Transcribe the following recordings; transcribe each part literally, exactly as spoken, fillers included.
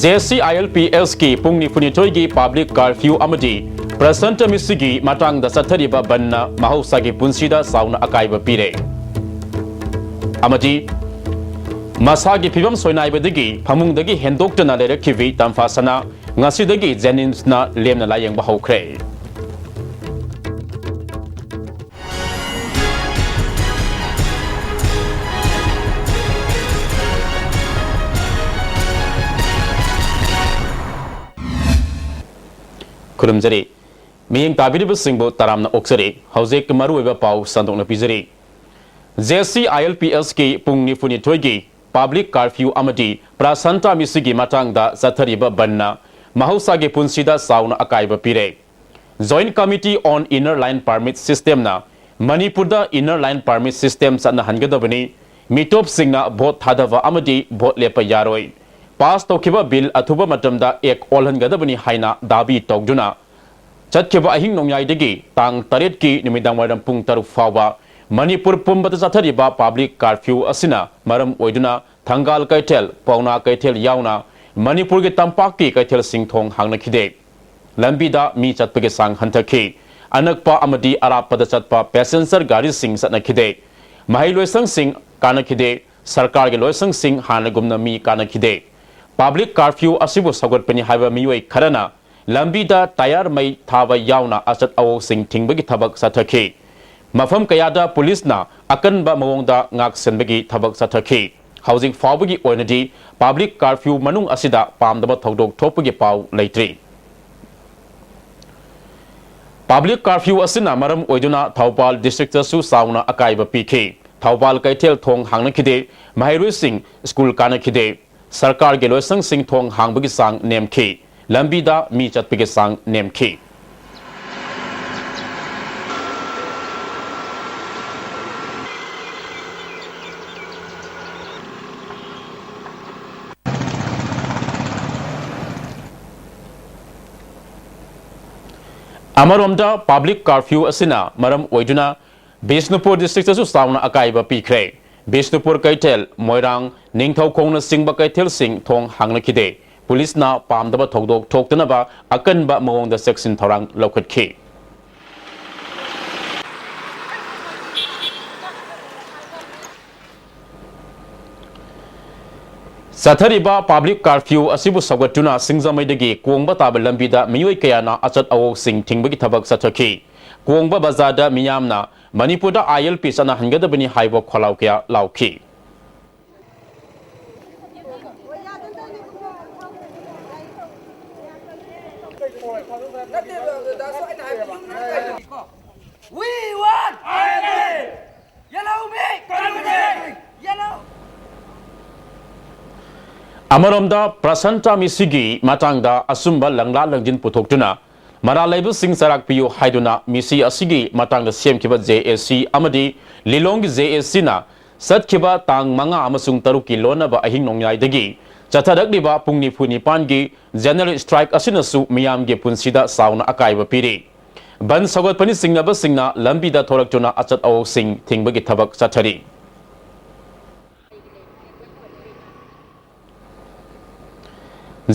J C I L P ꯑꯦꯁꯀꯤ ꯄꯨꯡ ꯅꯤꯐꯨꯅꯤꯊꯣꯏꯒꯤ public curfew ꯑꯃꯗꯤ ꯄ꯭ꯔꯁꯟꯇ ꯃꯤꯁꯤꯒꯤ ꯃꯇꯥꯡꯗ ꯆꯠꯊꯔꯤꯕ ꯕꯟꯅ ꯃꯍꯧꯁꯥꯒꯤ ꯄꯨꯟꯁꯤꯗ ꯆꯥꯎꯅ ꯑꯀꯥꯏꯕ ꯄꯤꯔꯦ꯫ ꯑꯃꯗꯤ ꯃꯁꯥꯒꯤ ꯐꯤꯕꯝ ꯁꯣꯏꯅꯥꯏꯕꯗꯒꯤ ꯐꯃꯨꯡꯗꯒꯤ ꯍꯦꯟꯗꯣꯛꯇꯅ ꯂꯩꯔꯛꯈꯤꯕꯤ ꯇꯝꯐꯥꯁꯅꯥ ꯉꯁꯤꯗꯒꯤ ꯖꯦꯅꯤꯝꯁꯅ ꯂꯦꯝꯅ ꯂꯥꯌꯦꯡꯕ ꯍꯧꯈ꯭ꯔꯦ꯫ ꯈꯨꯔꯨꯝꯖꯔꯤ꯫ ꯃꯤꯠꯌꯦꯡ ꯇꯥꯕꯤꯔꯤꯕꯁꯤꯡꯕꯨ ꯇꯔꯥꯝꯅ ꯑꯣꯛꯆꯔꯤ꯫ ꯍꯧꯖꯤꯛ ꯃꯔꯨꯑꯣꯏꯕ ꯄꯥꯎ ꯁꯟꯗꯣꯛꯅ ꯄꯤꯖꯔꯤ꯫ J C I L P ꯑꯦꯁꯀꯤ ꯄꯨꯡ ꯅꯤꯐꯨꯅꯤꯊꯣꯏꯒꯤ public curfew ꯑꯃꯗꯤ ꯄ꯭ꯔꯁꯟꯇ ꯃꯤꯁꯤꯒꯤ ꯃꯇꯥꯡꯗ ꯆꯠꯊꯔꯤꯕ ꯕꯟꯅ ꯃꯍꯧꯁꯥꯒꯤ ꯄꯨꯟꯁꯤꯗ ꯆꯥꯎꯅ ꯑꯀꯥꯏꯕ ꯄꯤꯔꯦ꯫ Joint Committee on Inner Line Permit Systemꯅ ꯃꯅꯤꯄꯨꯔꯗ Inner Line Permit System ꯆꯠꯅꯍꯟꯒꯗꯕꯅꯤ, ꯃꯤꯇꯣꯞꯁꯤꯡꯅ ꯚꯣꯠ ꯊꯥꯗꯕ ꯑꯃꯗꯤ ꯚꯣꯠ ꯂꯦꯞꯄ ꯌꯥꯔꯣꯏ, ꯄꯥꯁ ꯇꯧꯈꯤꯕ ꯕꯤꯜ ꯑꯊꯨꯕ ꯃꯇꯝꯗ ꯑꯦꯛ ꯑꯣꯜꯍꯟꯒꯗꯕꯅꯤ ꯍꯥꯏꯅ ꯗꯥꯕꯤ ꯇꯧꯗꯨꯅ ꯆꯠꯈꯤꯕ ꯑꯍꯤꯡ ꯅꯣꯡꯌꯥꯏꯗꯒꯤ ꯇꯥꯡ ꯇꯔꯦꯠꯀꯤ ꯅꯨꯃꯤꯗꯥꯡꯋꯥꯏꯔꯝ ꯄꯨꯡ ꯇꯔꯨꯛ ꯐꯥꯎꯕ ꯃꯅꯤꯄꯨꯔ ꯄꯨꯝꯕꯗ ꯆꯠꯊꯔꯤꯕ public curfew ꯑꯁꯤꯅ ꯃꯔꯝ ꯑꯣꯏꯗꯨꯅ ꯊꯪꯒꯥꯜ ꯀꯩꯊꯦꯜ, ꯄꯥꯎꯅꯥ ꯀꯩꯊꯦꯜ ꯌꯥꯎꯅ ꯃꯅꯤꯄꯨꯔꯒꯤ ꯇꯝꯄꯥꯛꯀꯤ ꯀꯩꯊꯦꯜꯁꯤꯡ ꯊꯣꯡ ꯍꯥꯡꯅꯈꯤꯗꯦ꯫ ꯂꯝꯕꯤꯗ ꯃꯤ ꯆꯠꯄꯒꯤ ꯆꯥꯡ ꯍꯟꯊꯈꯤ꯫ ꯑꯅꯛꯄ ꯑꯃꯗꯤ ꯑꯔꯥꯞꯄꯗ ꯆꯠꯄ passenger ꯒꯥꯔꯤꯁꯤꯡ ꯆꯠꯅꯈꯤꯗꯦ꯫ ꯃꯍꯩꯂꯣꯏꯁꯪꯁꯤꯡ ꯀꯥꯅꯈꯤꯗꯦ꯫ ꯁꯔꯀꯥꯔꯒꯤ ꯂꯣꯏꯁꯪꯁꯤꯡ ꯍꯥꯟꯅꯒꯨꯝꯅ ꯃꯤ ꯀꯥꯅꯈꯤꯗꯦ꯫ Public curfew ꯑꯁꯤꯕꯨ ꯁꯧꯒꯠꯄꯅꯤ ꯍꯥꯏꯕ ꯃꯤꯑꯣꯏ ꯈꯔꯅ ꯂꯝꯕꯤꯗ ꯇꯌꯥꯔ ꯃꯩ ꯊꯥꯕ ꯌꯥꯎꯅ ꯑꯆꯠ ꯑꯋꯣꯛꯁꯤꯡ ꯊꯤꯡꯕꯒꯤ ꯊꯕꯛ ꯆꯠꯊꯈꯤ꯫ ꯃꯐꯝ ꯀꯌꯥꯗ ꯄꯨꯂꯤꯁꯅ ꯑꯀꯟꯕ ꯃꯑꯣꯡꯗ ꯉꯥꯛꯁꯦꯟꯕꯒꯤ ꯊꯕꯛ ꯆꯠꯊꯈꯤ꯫ ꯍꯧꯖꯤꯛ ꯐꯥꯎꯕꯒꯤ ꯑꯣꯏꯅꯗꯤ public curfew ꯃꯅꯨꯡ ꯑꯁꯤꯗ ꯄꯥꯝꯗꯕ ꯊꯧꯗꯣꯛ ꯊꯣꯛꯄꯒꯤ ꯄꯥꯎ ꯂꯩꯇ꯭ꯔꯤ꯫ Public curfew ꯑꯁꯤꯅ ꯃꯔꯝ ꯑꯣꯏꯗꯨꯅ ꯊꯧꯕꯥꯜ districtꯇꯁꯨ ꯆꯥꯎꯅ ꯑꯀꯥꯏꯕ ꯄꯤꯈꯤ꯫ ꯊꯧꯕꯥꯜ ꯀꯩꯊꯦꯜ ꯊꯣꯡ ꯍꯥꯡꯅꯈꯤꯗꯦ, ꯃꯍꯩꯔꯣꯏꯁꯤꯡ ꯁ꯭ꯀꯨꯜ ꯀꯥꯅꯈꯤꯗꯦ꯫ ꯁꯔꯀꯥꯔꯒꯤ ꯂꯣꯏꯁꯪꯁꯤꯡ ꯊꯣꯡ ꯍꯥꯡꯕꯒꯤ ꯆꯥꯡ ꯅꯦꯝꯈꯤ꯫ ꯂꯝꯕꯤꯗ ꯃꯤ ꯆꯠꯄꯒꯤ ꯆꯥꯡ ꯅꯦꯝꯈꯤ꯫ ꯑꯃꯔꯣꯝꯗ, public curfew ꯑꯁꯤꯅ ꯃꯔꯝ ꯑꯣꯏꯗꯨꯅ ꯕꯤꯁꯅꯨꯄꯨꯔ districtꯇꯁꯨ ꯆꯥꯎꯅ ꯑꯀꯥꯏꯕ ꯄꯤꯈ꯭ꯔꯦ꯫ ꯕꯤꯁꯅꯨꯄꯨꯔ ꯀꯩꯊꯦꯜ, ꯃꯣꯏꯔꯥꯡ, ꯅꯤꯡꯊꯧꯈꯣꯡꯅꯆꯤꯡꯕ ꯀꯩꯊꯦꯜꯁꯤꯡ ꯊꯣꯡ ꯍꯥꯡꯅꯈꯤꯗꯦ꯫ ꯄꯨꯂꯤꯁꯅ ꯄꯥꯝꯗꯕ ꯊꯧꯗꯣꯛ ꯊꯣꯛꯇꯅꯕ ꯑꯀꯟꯕ ꯃꯑꯣꯡꯗ ꯆꯦꯛꯁꯤꯟ ꯊꯧꯔꯥꯡ ꯂꯧꯈꯠꯈꯤ꯫ ꯆꯠꯊꯔꯤꯕ ꯄꯕ꯭ꯂꯤꯛ ꯀꯥꯔꯐ꯭ꯌꯨ ꯑꯁꯤꯕꯨ ꯁꯧꯒꯠꯇꯨꯅ ꯁꯤꯡꯖꯃꯩꯗꯒꯤ ꯀꯣꯡꯕ ꯇꯥꯕ ꯂꯝꯕꯤꯗ ꯃꯤꯑꯣꯏ ꯀꯌꯥꯅ ꯑꯆꯠ ꯑꯋꯣꯛꯁꯤꯡ ꯊꯤꯡꯕꯒꯤ ꯊꯕꯛ ꯆꯠꯊꯈꯤ꯫ ꯀꯣꯡꯕ ꯕꯖꯥꯔꯗ ꯃꯤꯌꯥꯝꯅ ꯃꯅꯤꯄꯨꯔꯗ ILP ꯆꯠꯅꯍꯟꯒꯗꯕꯅꯤ ꯍꯥꯏꯕ ꯈꯣꯜꯂꯥꯎ ꯀꯌꯥ ꯂꯥꯎꯈꯤ꯫ We want ILP! Yellow meat! Yellow! ꯑꯃꯔꯣꯝꯗ ꯄ꯭ꯔꯁꯟꯇ ꯃꯤꯁꯤꯒꯤ ꯃꯇꯥꯡꯗ ꯑꯆꯨꯝꯕ ꯂꯪꯂꯥ ꯂꯪꯖꯤꯟ ꯄꯨꯊꯣꯛꯇꯨꯅ ꯃꯔꯥꯜ ꯂꯩꯕꯁꯤꯡ ꯆꯩꯔꯥꯛ ꯄꯤꯌꯨ ꯍꯥꯏꯗꯨꯅ ꯃꯤꯁꯤ ꯑꯁꯤꯒꯤ ꯃꯇꯥꯡꯗ ꯁꯦꯝꯈꯤꯕ JAC ꯑꯃꯗꯤ ꯂꯤꯂꯣꯡꯒꯤ JACꯅ ꯆꯠꯈꯤꯕ ꯇꯥꯡ ꯃꯉꯥ ꯑꯃꯁꯨꯡ ꯇꯔꯨꯛꯀꯤ ꯂꯣꯟꯅꯕ ꯑꯍꯤꯡ ꯅꯣꯡꯌꯥꯏꯗꯒꯤ ꯆꯠꯊꯔꯛꯂꯤꯕ ꯄꯨꯡ ꯅꯤꯐꯨ ꯅꯤꯄꯥꯟꯒꯤ general strike ꯑꯁꯤꯅꯁꯨ ꯃꯤꯌꯥꯝꯒꯤ ꯄꯨꯟꯁꯤꯗ ꯆꯥꯎꯅ ꯑꯀꯥꯏꯕ ꯄꯤꯔꯤ꯫ ꯕꯟ ꯁꯧꯒꯠꯄꯅꯤ ꯆꯤꯡꯅꯕꯁꯤꯡꯅ ꯂꯝꯕꯤꯗ ꯊꯣꯔꯛꯇꯨꯅ ꯑꯆꯠ ꯑꯋꯣꯛꯁꯤꯡ ꯊꯤꯡꯕꯒꯤ ꯊꯕꯛ ꯆꯠꯊꯔꯤ꯫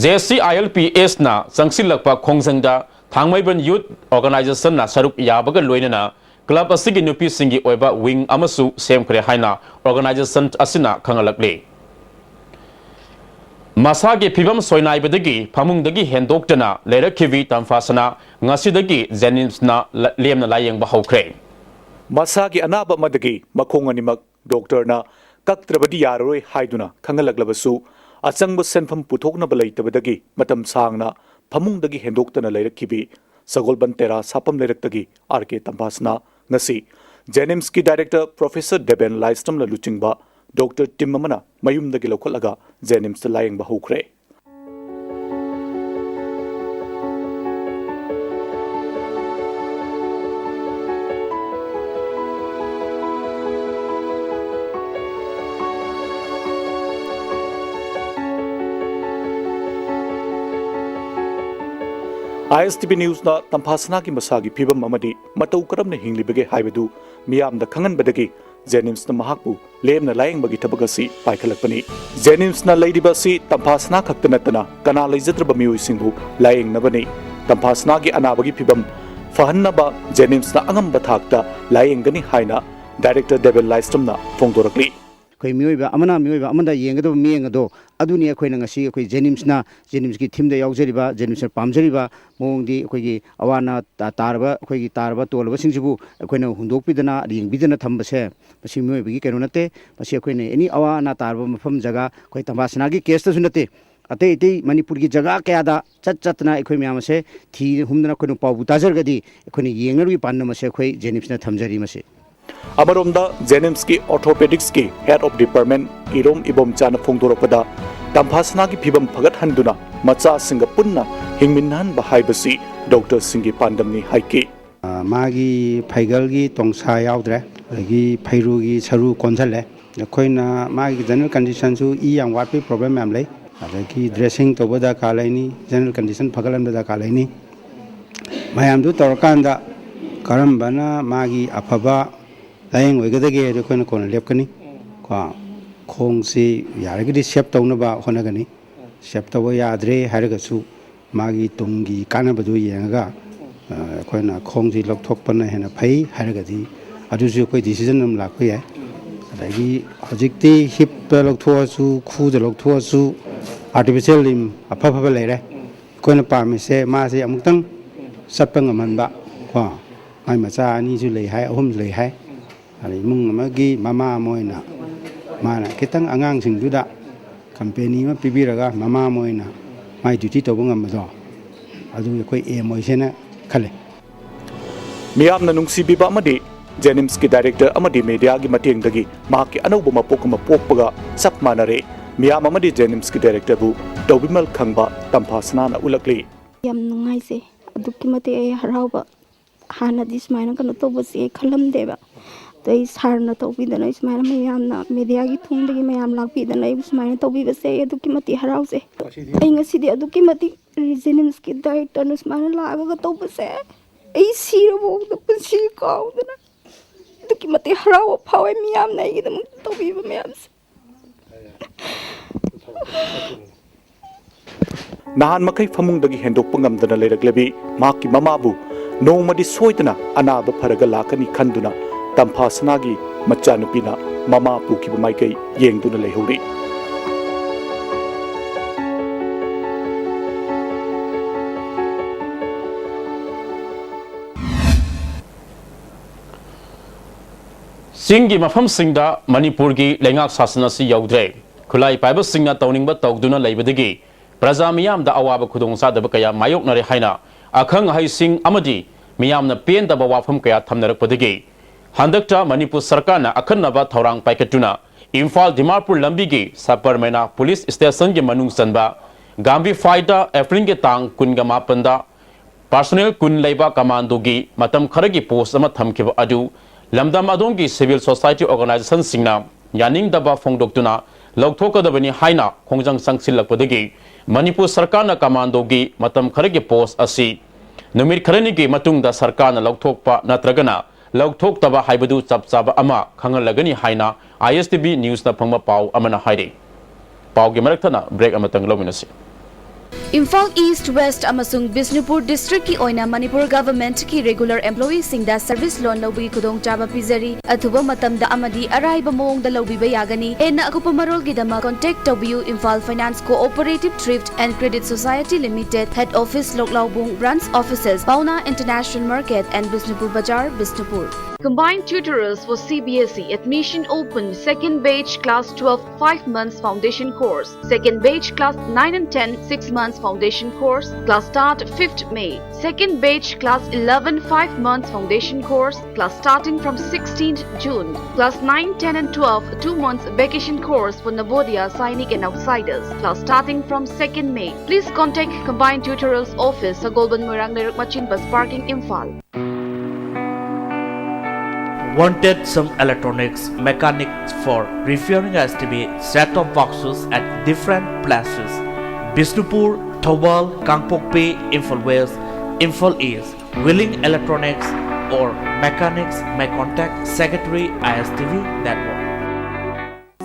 JAC ILPSꯅ ꯆꯪꯁꯤꯜꯂꯛꯄ ꯈꯣꯡꯖꯪꯗ ꯊꯥꯡꯃꯩꯕꯟ Youth Organizationꯅ ꯁꯔꯨꯛ ꯌꯥꯕꯒ ꯂꯣꯏꯅꯅ club ꯑꯁꯤꯒꯤ ꯅꯨꯄꯤꯁꯤꯡꯒꯤ ꯑꯣꯏꯕ wing ꯑꯃꯁꯨ ꯁꯦꯝꯈ꯭ꯔꯦ ꯍꯥꯏꯅ organization ꯑꯁꯤꯅ ꯈꯪꯍꯜꯂꯛꯂꯤ꯫ ꯃꯁꯥꯒꯤ ꯐꯤꯕꯝ ꯁꯣꯏꯅꯥꯏꯕꯗꯒꯤ ꯐꯃꯨꯡꯗꯒꯤ ꯍꯦꯟꯗꯣꯛꯇꯅ ꯂꯩꯔꯛꯈꯤꯕꯤ ꯇꯝꯐꯥꯁꯅꯥ ꯉꯁꯤꯗꯒꯤ JNIMSꯅ ꯂ-, ꯂꯦꯝꯅ ꯂꯥꯌꯦꯡꯕ ꯍꯧꯈ꯭ꯔꯦ꯫ ꯃꯁꯥꯒꯤ ꯑꯅꯥꯕ ꯑꯃꯗꯒꯤ ꯃꯈꯣꯡ ꯑꯅꯤꯃꯛ ꯗꯣꯛꯇꯔꯅ ꯀꯛꯇ꯭ꯔꯕꯗꯤ ꯌꯥꯔꯔꯣꯏ ꯍꯥꯏꯗꯨꯅ ꯈꯪꯍꯜꯂꯛꯂꯕꯁꯨ, ꯑꯆꯪꯕ ꯁꯦꯟꯐꯝ ꯄꯨꯊꯣꯛꯅꯕ ꯂꯩꯇꯕꯗꯒꯤ ꯃꯇꯝ ꯁꯥꯡꯅ ꯐꯃꯨꯡꯗꯒꯤ ꯍꯦꯟꯗꯣꯛꯇꯅ ꯂꯩꯔꯛꯈꯤꯕꯤ ꯁꯒꯣꯜꯕꯟ ꯇꯦꯔꯥ ꯁꯥꯄꯝ ꯂꯩꯔꯛꯇꯒꯤ R K ꯇꯝꯐꯥꯁꯅꯥ ꯉꯁꯤ JNIMSꯀꯤ director Professor ꯗꯦꯕꯦꯟ ꯂꯥꯏꯁ꯭ꯔꯝꯅ ꯂꯨꯆꯤꯡꯕ doctor team ꯑꯃꯅ ꯃꯌꯨꯝꯗꯒꯤ ꯂꯧꯈꯠꯂꯒ JNIMSꯇ ꯂꯥꯌꯦꯡꯕ ꯍꯧꯈ꯭ꯔꯦ꯫ ISTV Newsꯅ ꯇꯝꯐꯥꯁꯅꯥꯒꯤ ꯃꯁꯥꯒꯤ ꯐꯤꯕꯝ ꯑꯃꯗꯤ ꯃꯇꯧ ꯀꯔꯝꯅ ꯍꯤꯡꯂꯤꯕꯒꯦ ꯍꯥꯏꯕꯗꯨ ꯃꯤꯌꯥꯝꯗ ꯈꯪꯍꯟꯕꯗꯒꯤ ꯖꯦꯅꯤꯝꯁꯅ ꯃꯍꯥꯛꯄꯨ ꯂꯦꯝꯅ ꯂꯥꯌꯦꯡꯕꯒꯤ ꯊꯕꯛ ꯑꯁꯤ ꯄꯥꯏꯈꯠꯂꯛꯄꯅꯤ꯫ ꯖꯦꯅꯤꯝꯁꯅ ꯂꯩꯔꯤꯕ ꯑꯁꯤ ꯇꯝꯐꯥꯁꯅꯥ ꯈꯛꯇ ꯅꯠꯇꯅ ꯀꯅꯥ ꯂꯩꯖꯗ꯭ꯔꯕ ꯃꯤꯑꯣꯏꯁꯤꯡꯕꯨ ꯂꯥꯌꯦꯡꯅꯕꯅꯤ꯫ ꯇꯝꯐꯥꯁꯅꯥꯒꯤ ꯑꯅꯥꯕꯒꯤ ꯐꯤꯕꯝ ꯐꯍꯟꯅꯕ ꯖꯦꯅꯤꯝꯁꯅ ꯑꯉꯝꯕ ꯊꯥꯛꯇ ꯂꯥꯌꯦꯡꯒꯅꯤ ꯍꯥꯏꯅ ꯗꯥꯏꯔꯦꯛꯇꯔ ꯗꯦꯕꯤꯜ ꯂꯥꯏꯁ꯭ꯇ꯭ꯔꯝꯅ ꯐꯣꯡꯗꯣꯔꯛꯂꯤ꯫ ꯑꯩꯈꯣꯏ ꯃꯤꯑꯣꯏꯕ ꯑꯃꯅ ꯃꯤꯑꯣꯏꯕ ꯑꯃꯗ ꯌꯦꯡꯒꯗꯕ ꯃꯤꯠꯌꯦꯡ ꯑꯗꯣ ꯑꯗꯨꯅꯤ ꯑꯩꯈꯣꯏꯅ ꯉꯁꯤ ꯑꯩꯈꯣꯏ ꯖꯦꯅꯤꯝꯁꯅ, ꯖꯦꯅꯤꯝꯁꯀꯤ ꯊꯤꯝꯗ ꯌꯥꯎꯖꯔꯤꯕ, ꯖꯦꯅꯤꯝꯁꯅ ꯄꯥꯝꯖꯔꯤꯕ ꯃꯑꯣꯡꯗꯤ ꯑꯩꯈꯣꯏꯒꯤ ꯑꯋꯥ ꯑꯅꯥ ꯇꯥ-, ꯇꯥꯔꯕ, ꯑꯩꯈꯣꯏꯒꯤ ꯇꯥꯔꯕ ꯇꯣꯜꯂꯕꯁꯤꯡꯁꯤꯕꯨ ꯑꯩꯈꯣꯏꯅ ꯍꯨꯟꯗꯣꯛꯄꯤꯗꯅ, ꯌꯦꯡꯕꯤꯗꯅ ꯊꯝꯕꯁꯦ ꯃꯁꯤ ꯃꯤꯑꯣꯏꯕꯒꯤ ꯀꯩꯅꯣ ꯅꯠꯇꯦ꯫ ꯃꯁꯤ ꯑꯩꯈꯣꯏꯅ ꯑꯦꯅꯤ ꯑꯋꯥ ꯑꯅꯥ ꯇꯥꯔꯕ ꯃꯐꯝ ꯖꯒꯥ, ꯑꯩꯈꯣꯏ ꯇꯝꯐꯥꯁꯅꯥꯒꯤ ꯀꯦꯁꯇꯁꯨ ꯅꯠꯇꯦ, ꯑꯇꯩ ꯑꯇꯩ ꯃꯅꯤꯄꯨꯔꯒꯤ ꯖꯒꯥ ꯀꯌꯥꯗ ꯆꯠ ꯆꯠꯇꯅ ꯑꯩꯈꯣꯏ ꯃꯌꯥꯝ ꯑꯁꯦ ꯊꯤ ꯍꯨꯝꯗꯅ ꯑꯩꯈꯣꯏꯅ ꯄꯥꯎꯕꯨ ꯇꯥꯖꯔꯒꯗꯤ ꯑꯩꯈꯣꯏꯅ ꯌꯦꯡꯅꯕꯒꯤ ꯄꯥꯟꯗꯝ ꯑꯁꯦ ꯑꯩꯈꯣꯏ ꯖꯦꯅꯤꯝꯁꯅ ꯊꯝꯖꯔꯤ꯫ ꯃꯁꯤ ꯑꯃꯔꯣꯝꯗ, ꯖꯦꯅꯤꯝꯁꯀꯤ ꯑꯣꯔꯊꯣꯄꯦꯗꯤꯛꯁꯀꯤ ꯍꯦꯗ ꯑꯣꯐ ꯗꯤꯄꯥꯔꯠꯃꯦꯟ ꯏꯔꯣꯝ ꯏꯕꯣꯝꯆꯥꯅ ꯐꯣꯡꯗꯣꯔꯛꯄꯗ, ꯇꯝꯐꯥꯁꯅꯥꯒꯤ ꯐꯤꯕꯝ ꯐꯒꯠꯍꯟꯗꯨꯅ ꯃꯆꯥꯁꯤꯡꯒ ꯄꯨꯟꯅ ꯍꯤꯡꯃꯤꯟꯅꯍꯟꯕ ꯍꯥꯏꯕꯁꯤ ꯗꯣꯛꯇꯔꯁꯤꯡꯒꯤ ꯄꯥꯟꯗꯝꯅꯤ ꯍꯥꯏꯈꯤ꯫ ꯑ, ꯃꯥꯒꯤ ꯐꯩꯒꯜꯒꯤ ꯇꯣꯡꯁꯥ ꯌꯥꯎꯗ꯭ꯔꯦ, ꯑꯗꯒꯤ ꯐꯩꯔꯨꯒꯤ ꯁꯔꯨ ꯀꯣꯟꯁꯤꯜꯂꯦ꯫ ꯑꯩꯈꯣꯏꯅ ꯃꯥꯒꯤ ꯖꯦꯅꯔꯦꯜ ꯀꯟꯗꯤꯁꯟꯁꯨ ꯏ ꯌꯥꯝ ꯋꯥꯠꯄꯒꯤ ꯄ꯭ꯔꯣꯕ꯭ꯂꯦꯝ ꯌꯥꯝ ꯂꯩ, ꯑꯗꯒꯤ ꯗ꯭ꯔꯦꯁꯤꯡ ꯇꯧꯕ ꯗꯔꯀꯥꯔ ꯂꯩꯅꯤ, ꯖꯦꯅꯔꯦꯜ ꯀꯟꯗꯤꯁꯟ ꯐꯒꯠꯍꯟꯕ ꯗꯔꯀꯥꯔ ꯂꯩꯅꯤ꯫ ꯃꯌꯥꯝꯗꯨ ꯇꯧꯔꯀꯥꯟꯗ ꯀꯔꯝꯕꯅ ꯃꯥꯒꯤ ꯑꯐꯕ ꯂꯥꯌꯦꯡ ꯑꯣꯏꯒꯗꯒꯦ ꯍꯥꯏꯗꯣ ꯑꯩꯈꯣꯏꯅ ꯀꯣꯟꯅ ꯂꯦꯞꯀꯅꯤ꯫ ꯀꯣ, ꯈꯣꯡꯁꯤ ꯌꯥꯔꯒꯗꯤ ꯁꯦꯞ ꯇꯧꯅꯕ ꯍꯣꯠꯅꯒꯅꯤ꯫ ꯁꯦꯞ ꯇꯧꯕ ꯌꯥꯗ꯭ꯔꯦ ꯍꯥꯏꯔꯒꯁꯨ ꯃꯥꯒꯤ ꯇꯨꯡꯒꯤ ꯀꯥꯟꯅꯕꯗꯨ ꯌꯦꯡꯉꯒ, ꯑ, ꯑꯩꯈꯣꯏꯅ ꯈꯣꯡꯁꯤ ꯂꯧꯊꯣꯛꯄꯅ ꯍꯦꯟꯅ ꯐꯩ ꯍꯥꯏꯔꯒꯗꯤ ꯑꯗꯨꯁꯨ ꯑꯩꯈꯣꯏ ꯗꯤꯁꯤꯖꯟ ꯑꯃ ꯂꯥꯛꯄ ꯌꯥꯏ꯫ ꯑꯗꯒꯤ ꯍꯧꯖꯤꯛꯇꯤ ꯍꯤꯞꯇ ꯂꯧꯊꯣꯛꯑꯁꯨ, ꯈꯨꯗ ꯂꯧꯊꯣꯛꯑꯁꯨ, ꯑꯥꯔꯇꯤꯐꯤꯁꯦꯜ ꯂꯤꯝ ꯑꯐ ꯑꯐꯕ ꯂꯩꯔꯦ꯫ ꯑꯩꯈꯣꯏꯅ ꯄꯥꯝꯃꯤꯁꯦ ꯃꯥꯁꯦ ꯑꯃꯨꯛꯇꯪ ꯆꯠꯄ ꯉꯝꯍꯟꯕ, ꯀꯣ, ꯃꯥꯏ ꯃꯆꯥ ꯑꯅꯤꯁꯨ ꯂꯩ ꯍꯥꯏ, ꯑꯍꯨꯝꯁꯨ ꯂꯩ ꯍꯥꯏ꯫ ꯑꯗ ꯏꯃꯨꯡ ꯑꯃꯒꯤ ꯃꯃꯥ ꯑꯃ ꯑꯣꯏꯅ ꯃꯥꯅ ꯈꯤꯇꯪ ꯑꯉꯥꯡꯁꯤꯡꯗꯨꯗ ꯀꯝꯄꯦꯅꯤ ꯑꯃ ꯄꯤꯕꯤꯔꯒ ꯃꯃꯥ ꯑꯃ ꯑꯣꯏꯅ ꯃꯥꯏ ꯗ꯭ꯌꯨꯇꯤ ꯇꯧꯕ ꯉꯝꯕꯗꯣ, ꯑꯗꯨ ꯑꯩꯈꯣꯏ ꯑꯦꯝ ꯑꯣꯏꯁꯦꯅ ꯈꯜꯂꯦ꯫ ꯃꯤꯌꯥꯝꯅ ꯅꯨꯡꯁꯤꯕꯤꯕ ꯑꯃꯗꯤ ꯖꯦꯅꯤꯝꯁꯀꯤ ꯗꯥꯏꯔꯦꯛꯇꯔ ꯑꯃꯗꯤ ꯃꯦꯗꯤꯌꯥꯒꯤ ꯃꯇꯦꯡꯗꯒꯤ ꯃꯍꯥꯛꯀꯤ ꯑꯅꯧꯕ ꯃꯄꯣꯛ ꯑꯃ ꯄꯣꯛꯄꯒ ꯆꯞ ꯃꯥꯟꯅꯔꯦ꯫ ꯃꯤꯌꯥꯝ ꯑꯃꯗꯤ ꯖꯦꯅꯤꯝꯁꯀꯤ ꯗꯥꯏꯔꯦꯛꯇꯔꯕꯨ ꯇꯧꯕꯤꯃꯜ ꯈꯪꯕ ꯇꯝꯐꯥꯁꯅꯥꯅ ꯎꯠꯂꯛꯂꯤ꯫ ꯌꯥꯝ ꯅꯨꯡꯉꯥꯏꯖꯩ, ꯑꯗꯨꯛꯀꯤ ꯃꯇꯤꯛ ꯑꯩ ꯍꯔꯥꯎꯕ꯫ ꯍꯥꯟꯅꯗꯤ ꯁꯨꯃꯥꯏꯅ ꯀꯩꯅꯣ ꯇꯧꯕꯁꯦ ꯑꯩ ꯈꯜꯂꯝꯗꯦꯕ꯫ ꯑꯗꯣ ꯑꯩ ꯁꯥꯔꯅ ꯇꯧꯕꯤꯗꯅ, ꯑꯩ ꯁꯨꯃꯥꯏꯅ ꯃꯌꯥꯝꯅ, ꯃꯦꯗꯤꯌꯥꯒꯤ ꯊꯣꯡꯗꯒꯤ ꯃꯌꯥꯝ ꯂꯥꯛꯄꯤꯗꯅ ꯑꯩꯕꯨ ꯁꯨꯃꯥꯏꯅ ꯇꯧꯕꯤꯕꯁꯦ ꯑꯩ ꯑꯗꯨꯛꯀꯤ ꯃꯇꯤꯛ ꯍꯔꯥꯎꯖꯩ꯫ ꯑꯩ ꯉꯁꯤꯗꯤ ꯑꯗꯨꯛꯀꯤ ꯃꯇꯤꯛ ꯖꯦꯅꯤꯝꯁꯀꯤ ꯗꯥꯏꯔꯦꯛꯇꯔꯅ ꯁꯨꯃꯥꯏꯅ ꯂꯥꯛꯑꯒ ꯇꯧꯕꯁꯦ ꯑꯩ ꯁꯤꯔꯕꯣ ꯄꯨꯟꯁꯤ ꯀꯥꯎꯗꯅ꯫ ꯑꯗꯨꯛꯀꯤ ꯃꯇꯤꯛ ꯍꯔꯥꯎꯕ ꯐꯥꯎꯋꯦ ꯃꯤꯌꯥꯝꯅ ꯑꯩꯒꯤꯗꯃꯛ ꯇꯧꯕꯤꯕ ꯃꯌꯥꯝꯁꯦ꯫ ꯅꯍꯥꯟ ꯃꯈꯩ ꯐꯃꯨꯡꯗꯒꯤ ꯍꯦꯟꯗꯣꯛꯄ ꯉꯝꯗꯅ ꯂꯩꯔꯛꯂꯕꯤ ꯃꯍꯥꯛꯀꯤ ꯃꯃꯥꯕꯨ ꯅꯣꯡꯃꯗꯤ ꯁꯣꯏꯗꯅ ꯑꯅꯥꯕ ꯐꯔꯒ ꯂꯥꯛꯀꯅꯤ ꯈꯟꯗꯨꯅ ꯇꯝꯐꯥ ꯁꯅꯥꯒꯤ ꯃꯆꯥꯅꯨꯄꯤꯅ ꯃꯃꯥ ꯄꯨꯈꯤꯕ ꯃꯥꯏꯀꯩ ꯌꯦꯡꯗꯨꯅ ꯂꯩꯍꯧꯔꯤ꯫ ꯆꯤꯡꯒꯤ ꯃꯐꯝꯁꯤꯡꯗ ꯃꯅꯤꯄꯨꯔꯒꯤ ꯂꯩꯉꯥꯛ ꯁꯥꯁꯟ ꯑꯁꯤ ꯌꯧꯗ꯭ꯔꯦ꯫ ꯈꯨꯠꯂꯥꯏ ꯄꯥꯏꯕꯁꯤꯡꯅ ꯇꯧꯅꯤꯡꯕ ꯇꯧꯗꯨꯅ ꯂꯩꯕꯗꯒꯤ ꯄ꯭ꯔꯖꯥ ꯃꯤꯌꯥꯝꯗ ꯑꯋꯥꯕ ꯈꯨꯗꯣꯡꯆꯥꯗꯕ ꯀꯌꯥ ꯃꯥꯌꯣꯛꯅꯔꯦ ꯍꯥꯏꯅ ꯑꯈꯪ ꯑꯍꯩꯁꯤꯡ ꯑꯃꯗꯤ ꯃꯤꯌꯥꯝꯅ ꯄꯦꯟꯗꯕ ꯋꯥꯐꯝ ꯀꯌꯥ ꯊꯝꯅꯔꯛꯄꯗꯒꯤ ꯍꯟꯗꯛꯇ ꯃꯅꯤꯄꯨꯔ ꯁꯔꯀꯥꯔꯅ ꯑꯈꯟꯅꯕ ꯊꯧꯔꯥꯡ ꯄꯥꯏꯈꯠꯇꯨꯅ ꯏꯝꯐꯥꯜ ꯗꯤꯃꯥꯄꯨꯔ ꯂꯝꯕꯤꯒꯤ ꯁꯕꯔꯃꯦꯅꯥ ꯄꯨꯂꯤꯁ ꯁ꯭ꯇꯦꯁꯟꯒꯤ ꯃꯅꯨꯡ ꯆꯟꯕ ꯒꯥꯝꯚꯤ ꯐꯥꯏꯗ ꯑꯦꯄ꯭ꯔꯤꯜꯒꯤ ꯇꯥꯡ ꯀꯨꯟꯒ ꯃꯥꯄꯟꯗ ꯄꯥꯔꯁꯣꯅꯦꯜ ꯀꯨꯟ ꯂꯩꯕ ꯀꯃꯥꯟꯗꯣꯒꯤ ꯃꯇꯝ ꯈꯔꯒꯤ ꯄꯣꯁ ꯑꯃ ꯊꯝꯈꯤꯕ ꯑꯗꯨ ꯂꯝꯗꯝ ꯑꯗꯣꯝꯒꯤ ꯁꯤꯚꯤꯜ ꯁꯣꯁꯥꯏꯇꯤ ꯑꯣꯔꯒꯅꯥꯏꯖꯦꯁꯟꯁꯤꯡꯅ ꯌꯥꯅꯤꯡꯗꯕ ꯐꯣꯡꯗꯣꯛꯇꯨꯅ ꯂꯧꯊꯣꯛꯀꯗꯕꯅꯤ ꯍꯥꯏꯅ ꯈꯣꯡꯖꯪ ꯆꯪꯁꯤꯜꯂꯛꯄꯗꯒꯤ ꯃꯅꯤꯄꯨꯔ ꯁꯔꯀꯥꯔꯅ ꯀꯃꯥꯟꯗꯣꯒꯤ ꯃꯇꯝ ꯈꯔꯒꯤ ꯄꯣꯁ ꯑꯁꯤ ꯅꯨꯃꯤꯠ ꯈꯔꯅꯤꯒꯤ ꯃꯇꯨꯡꯗ ꯁꯔꯀꯥꯔꯅ ꯂꯧꯊꯣꯛꯄ ꯅꯠꯇ꯭ꯔꯒꯅ ꯂꯧꯊꯣꯛꯇꯕ ꯍꯥꯏꯕꯗꯨ ꯆꯞ ꯆꯥꯕ ꯑꯃ ꯈꯪꯍꯜꯂꯒꯅꯤ ꯍꯥꯏꯅ ꯑꯥꯏ ꯑꯦꯁ ꯇꯤ ꯚꯤ ꯅ꯭ꯌꯨꯁꯅ ꯐꯪꯕ ꯄꯥꯎ ꯑꯃꯅ ꯍꯥꯏꯔꯤ꯫ ꯄꯥꯎꯒꯤ ꯃꯔꯛ ꯊꯠꯅ ꯕ꯭ꯔꯦꯛ ꯑꯃꯇꯪ ꯂꯧꯃꯤꯟꯅꯁꯤ꯫ ꯏꯝꯐꯥꯜ ꯏꯁ꯭ꯠ, ꯋꯦꯁ꯭ꯠ ꯑꯃꯁꯨꯡ ꯕꯤꯁꯅꯨꯄꯨꯔ ꯗꯤꯁꯇ꯭ꯔꯤꯛꯀꯤ ꯑꯣꯏꯅ ꯃꯅꯤꯄꯨꯔ ꯒꯚꯔꯟꯃꯦꯟꯠꯀꯤ ꯔꯤꯒꯨꯂꯔ ꯑꯦꯝꯄ꯭ꯂꯣꯌꯤꯁꯤꯡꯗ ꯁꯔꯚꯤꯁ ꯂꯣꯟ ꯂꯧꯕꯒꯤ ꯈꯨꯗꯣꯡꯆꯥꯕ ꯄꯤꯖꯔꯤ꯫ ꯑꯊꯨꯕ ꯃꯇꯝꯗ ꯑꯃꯗꯤ ꯑꯔꯥꯏꯕ ꯃꯑꯣꯡꯗ ꯂꯧꯕꯤꯕ ꯌꯥꯒꯅꯤ꯫ ꯍꯦꯟꯅ ꯑꯀꯨꯞꯄ ꯃꯔꯣꯜꯒꯤꯗꯃꯛ contact ꯇꯧꯕꯤꯌꯨ, Imphal Finance Cooperative Thrift and Credit Society Limited, Head Office, Lokhlaubung, Branch Offices, Paona International Market and Bishnupur Bazar, Bishnupur. Combined tutorials for C B S E. Admission open. Second batch class twelve, five months foundation course. Second batch class nine and ten, six months foundation course. Class start fifth May. Second batch class eleven, five months foundation course. Class starting from sixteenth June. Class nine, ten and twelve, two months vacation course for Navodaya, Sainik and outsiders. Class starting from second May. Please contact Combined Tutorials Office, Sagolband Moirang Lerak Machin Bus Parking, Imphal. Wanted some electronics mechanics for repairing S T V set-top boxes at different places: Bishnupur, Thoubal, Kangpokpi, Imphal West, Imphal East. Willing Electronics, or mechanics may contact Secretary I S T V Network.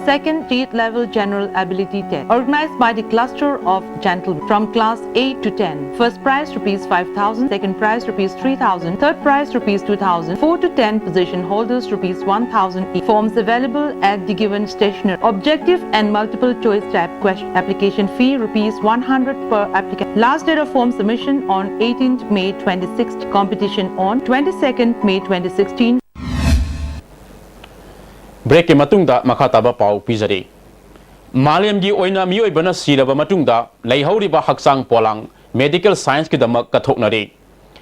Second State Level General Ability Test, organized by the Cluster of Gentlemen, from class eight to ten. First prize rupees five thousand, second prize rupees three thousand, third prize rupees two thousand, four to ten position holders rupees one thousand each. Forms available at the given stationery. Objective and multiple choice type question. Application fee rupees one hundred per applicant. Last date of form submission on eighteenth May twenty-sixth. Competition on twenty-second May twenty sixteen. Break ꯀꯤ ꯃꯇꯨꯡꯗ ꯃꯈꯥ ꯇꯥꯕ ꯄꯥꯎ ꯄꯤꯖꯔꯤ꯫ ꯃꯥꯂꯦꯝꯒꯤ ꯑꯣꯏꯅ ꯃꯤꯑꯣꯏꯕꯅ ꯁꯤꯔꯕ ꯃꯇꯨꯡꯗ ꯂꯩꯍꯧꯔꯤꯕ ꯍꯛꯆꯥꯡ ꯄꯣꯂꯥꯡ medical science ꯀꯤꯗꯃꯛ ꯀꯠꯊꯣꯛꯅꯔꯤ꯫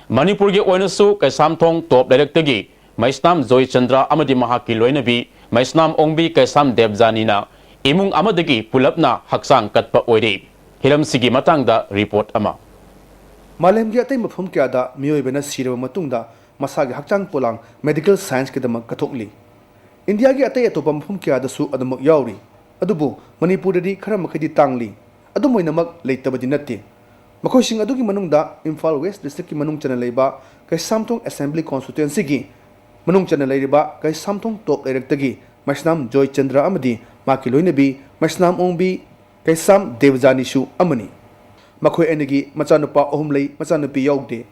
ꯃꯅꯤꯄꯨꯔꯒꯤ ꯑꯣꯏꯅꯁꯨ ꯀꯩꯁꯥꯝꯊꯣꯡ ꯇꯣꯞ ꯂꯩꯔꯛꯇꯒꯤ ꯃꯩꯁꯅꯥꯝ ꯖꯣꯏꯆꯟꯗ꯭ꯔ ꯑꯃꯗꯤ ꯃꯍꯥꯛꯀꯤ ꯂꯣꯏꯅꯕꯤ ꯃꯩꯁꯅꯥꯝ ꯑꯣꯡꯕꯤ ꯀꯩꯁꯥꯝ ꯗꯦꯕꯖꯥꯅꯤꯅ ꯏꯃꯨꯡ ꯑꯃꯗꯒꯤ ꯄꯨꯂꯞꯅ ꯍꯛꯆꯥꯡ ꯀꯠꯄ ꯑꯣꯏꯔꯤ꯫ ꯍꯤꯔꯝꯁꯤꯒꯤ ꯃꯇꯥꯡꯗ report ꯑꯃ꯫ ꯃꯥꯂꯦꯝꯒꯤ ꯑꯇꯩ ꯃꯐꯝ ꯀꯌꯥꯗ ꯃꯤꯑꯣꯏꯕꯅ ꯁꯤꯔꯕ ꯃꯇꯨꯡꯗ ꯃꯁꯥꯒꯤ ꯍꯛꯆꯥꯡ ꯄꯣꯂꯥꯡ medical science ꯀꯤꯗꯃꯛ ꯀꯠꯊꯣꯛꯂꯤ꯫ ꯏꯟꯗꯤꯌꯥꯒꯤ ꯑꯇꯩ ꯑꯇꯣꯞꯄ ꯃꯐꯝ ꯀꯌꯥꯗꯁꯨ ꯑꯗꯨꯃꯛ ꯌꯥꯎꯔꯤ꯫ ꯑꯗꯨꯕꯨ ꯃꯅꯤꯄꯨꯔꯗꯗꯤ ꯈꯔ ꯃꯈꯩꯗꯤ ꯇꯥꯡꯂꯤ꯫ ꯑꯗꯨꯝ ꯑꯣꯏꯅꯃꯛ ꯂꯩꯇꯕꯗꯤ ꯅꯠꯇꯦ꯫ ꯃꯈꯣꯏꯁꯤꯡ ꯑꯗꯨꯒꯤ ꯃꯅꯨꯡꯗ ꯏꯝꯐꯥꯜ West District ꯀꯤ ꯃꯅꯨꯡ ꯆꯟꯅ ꯂꯩꯕ ꯀꯩꯁꯥꯝꯊꯣꯡ Assembly Constituency ꯒꯤ ꯃꯅꯨꯡ ꯆꯟꯅ ꯂꯩꯔꯤꯕ ꯀꯩꯁꯥꯝꯊꯣꯡ ꯇꯣꯞ ꯂꯩꯔꯛꯇꯒꯤ ꯃꯩꯁꯅꯥꯝ ꯖꯣꯏꯆꯟꯗ꯭ꯔ ꯑꯃꯗꯤ ꯃꯍꯥꯛꯀꯤ ꯂꯣꯏꯅꯕꯤ ꯃꯩꯁꯅꯥꯝ ꯑꯣꯡꯕꯤ ꯀꯩꯁꯥꯝ ꯗꯦꯕꯖꯥꯅꯤꯁꯨ ꯑꯃꯅꯤ꯫ ꯃꯈꯣꯏ ꯑꯅꯤꯒꯤ ꯃꯆꯥꯅꯨꯄꯥ ꯑꯍꯨꯝ ꯂꯩ, ꯃꯆꯥꯅꯨꯄꯤ ꯌꯥꯎꯗꯦ꯫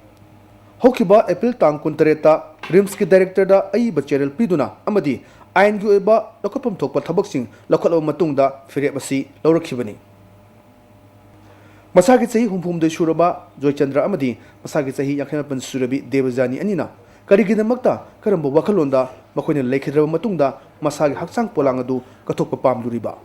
ꯍꯧꯈꯤꯕ ꯑꯦꯄ꯭ꯔꯤꯜ ꯇꯥꯡ ꯀꯨꯟꯇꯔꯦꯠꯇ RIMS ꯀꯤ director ꯗ ꯑꯏꯕ ꯆꯦꯔꯦꯜ ꯄꯤꯗꯨꯅ ꯑꯃꯗꯤ ꯑꯥꯏꯟꯒꯤ ꯑꯣꯏꯕ ꯂꯧꯈꯠꯐꯝ ꯊꯣꯛꯄ ꯊꯕꯛꯁꯤꯡ ꯂꯧꯈꯠꯂꯕ ꯃꯇꯨꯡꯗ ꯐꯤꯔꯦꯞ ꯑꯁꯤ ꯂꯧꯔꯛꯈꯤꯕꯅꯤ꯫ ꯃꯁꯥꯒꯤ ꯆꯍꯤ ꯍꯨꯝꯐꯨꯍꯨꯝꯗꯣꯏ ꯁꯨꯔꯕ ꯖꯣꯏꯆꯟꯗ꯭ꯔ ꯑꯃꯗꯤ ꯃꯁꯥꯒꯤ ꯆꯍꯤ ꯌꯥꯡꯈꯩ ꯃꯥꯄꯟ ꯁꯨꯔꯕꯤ ꯗꯦꯕꯖꯥꯅꯤ ꯑꯅꯤꯅ ꯀꯔꯤꯒꯤꯗꯃꯛꯇ, ꯀꯔꯝꯕ ꯋꯥꯈꯜꯂꯣꯟꯗ ꯃꯈꯣꯏꯅ ꯂꯩꯈꯤꯗ꯭ꯔꯕ ꯃꯇꯨꯡꯗ ꯃꯁꯥꯒꯤ ꯍꯛꯆꯥꯡ ꯄꯣꯂꯥꯡ ꯑꯗꯨ ꯀꯠꯊꯣꯛꯄ ꯄꯥꯝꯂꯨꯔꯤꯕ?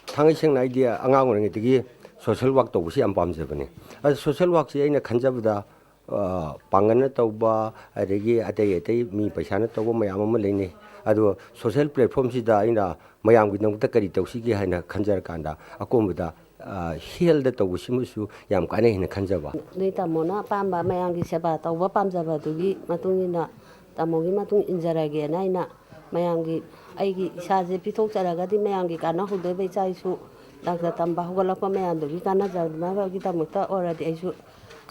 ꯊꯥꯡꯒꯩ ꯁꯦꯡꯅ ꯑꯩꯗꯤ ꯑꯉꯥꯡ ꯑꯣꯏꯔꯤꯉꯩꯗꯒꯤ social work ꯇꯧꯕꯁꯤ ꯌꯥꯝ ꯄꯥꯝꯖꯕꯅꯤ꯫ ꯑꯗꯨ social work ꯁꯤ ꯑꯩꯅ ꯈꯟꯖꯕꯗ, ꯑ, ꯄꯥꯡꯒꯜꯅ ꯇꯧꯕ, ꯑꯗꯒꯤ ꯑꯇꯩ ꯑꯇꯩ ꯃꯤ ꯄꯩꯁꯥꯅ ꯇꯧꯕ ꯃꯌꯥꯝ ꯑꯃ ꯂꯩꯅꯩ꯫ ꯑꯗꯣ social platform ꯁꯤꯗ ꯑꯩꯅ ꯃꯌꯥꯝꯒꯤꯗꯃꯛꯇ ꯀꯔꯤ ꯇꯧꯁꯤꯒꯦ ꯍꯥꯏꯅ ꯈꯟꯖꯔꯀꯥꯟꯗ ꯑꯀꯣꯟꯕꯗ, ꯑ, health ꯇ ꯇꯧꯕꯁꯤꯃꯁꯨ ꯌꯥꯝ ꯀꯥꯟꯅꯩ ꯍꯥꯏꯅ ꯈꯟꯖꯕ꯫ ꯅꯣꯏ ꯇꯥꯃꯣꯅ ꯑꯄꯥꯝꯕ ꯃꯌꯥꯝꯒꯤ ꯁꯦꯕꯥ ꯇꯧꯕ ꯄꯥꯝꯖꯕꯗꯨꯒꯤ ꯃꯇꯨꯡ ꯏꯟꯅ ꯇꯥꯃꯣꯒꯤ ꯃꯇꯨꯡ ꯏꯟꯖꯔꯒꯦꯅ ꯑꯩꯅ ꯃꯌꯥꯝꯒꯤ, ꯑꯩꯒꯤ ꯏꯁꯥꯁꯦ ꯄꯤꯊꯣꯛꯆꯔꯒꯗꯤ ꯃꯌꯥꯝꯒꯤ ꯀꯥꯟꯅꯍꯧꯗꯣꯏꯕ, ꯏꯆꯥ ꯏꯁꯨ ꯗꯥꯛꯇꯔ ꯇꯝꯕ ꯍꯧꯒꯠꯂꯛꯄ ꯃꯌꯥꯝꯗꯨꯒꯤ ꯀꯥꯟꯅꯖꯅꯕꯒꯤꯗꯃꯛꯇ ꯑꯣꯏꯔꯗꯤ ꯑꯩꯁꯨ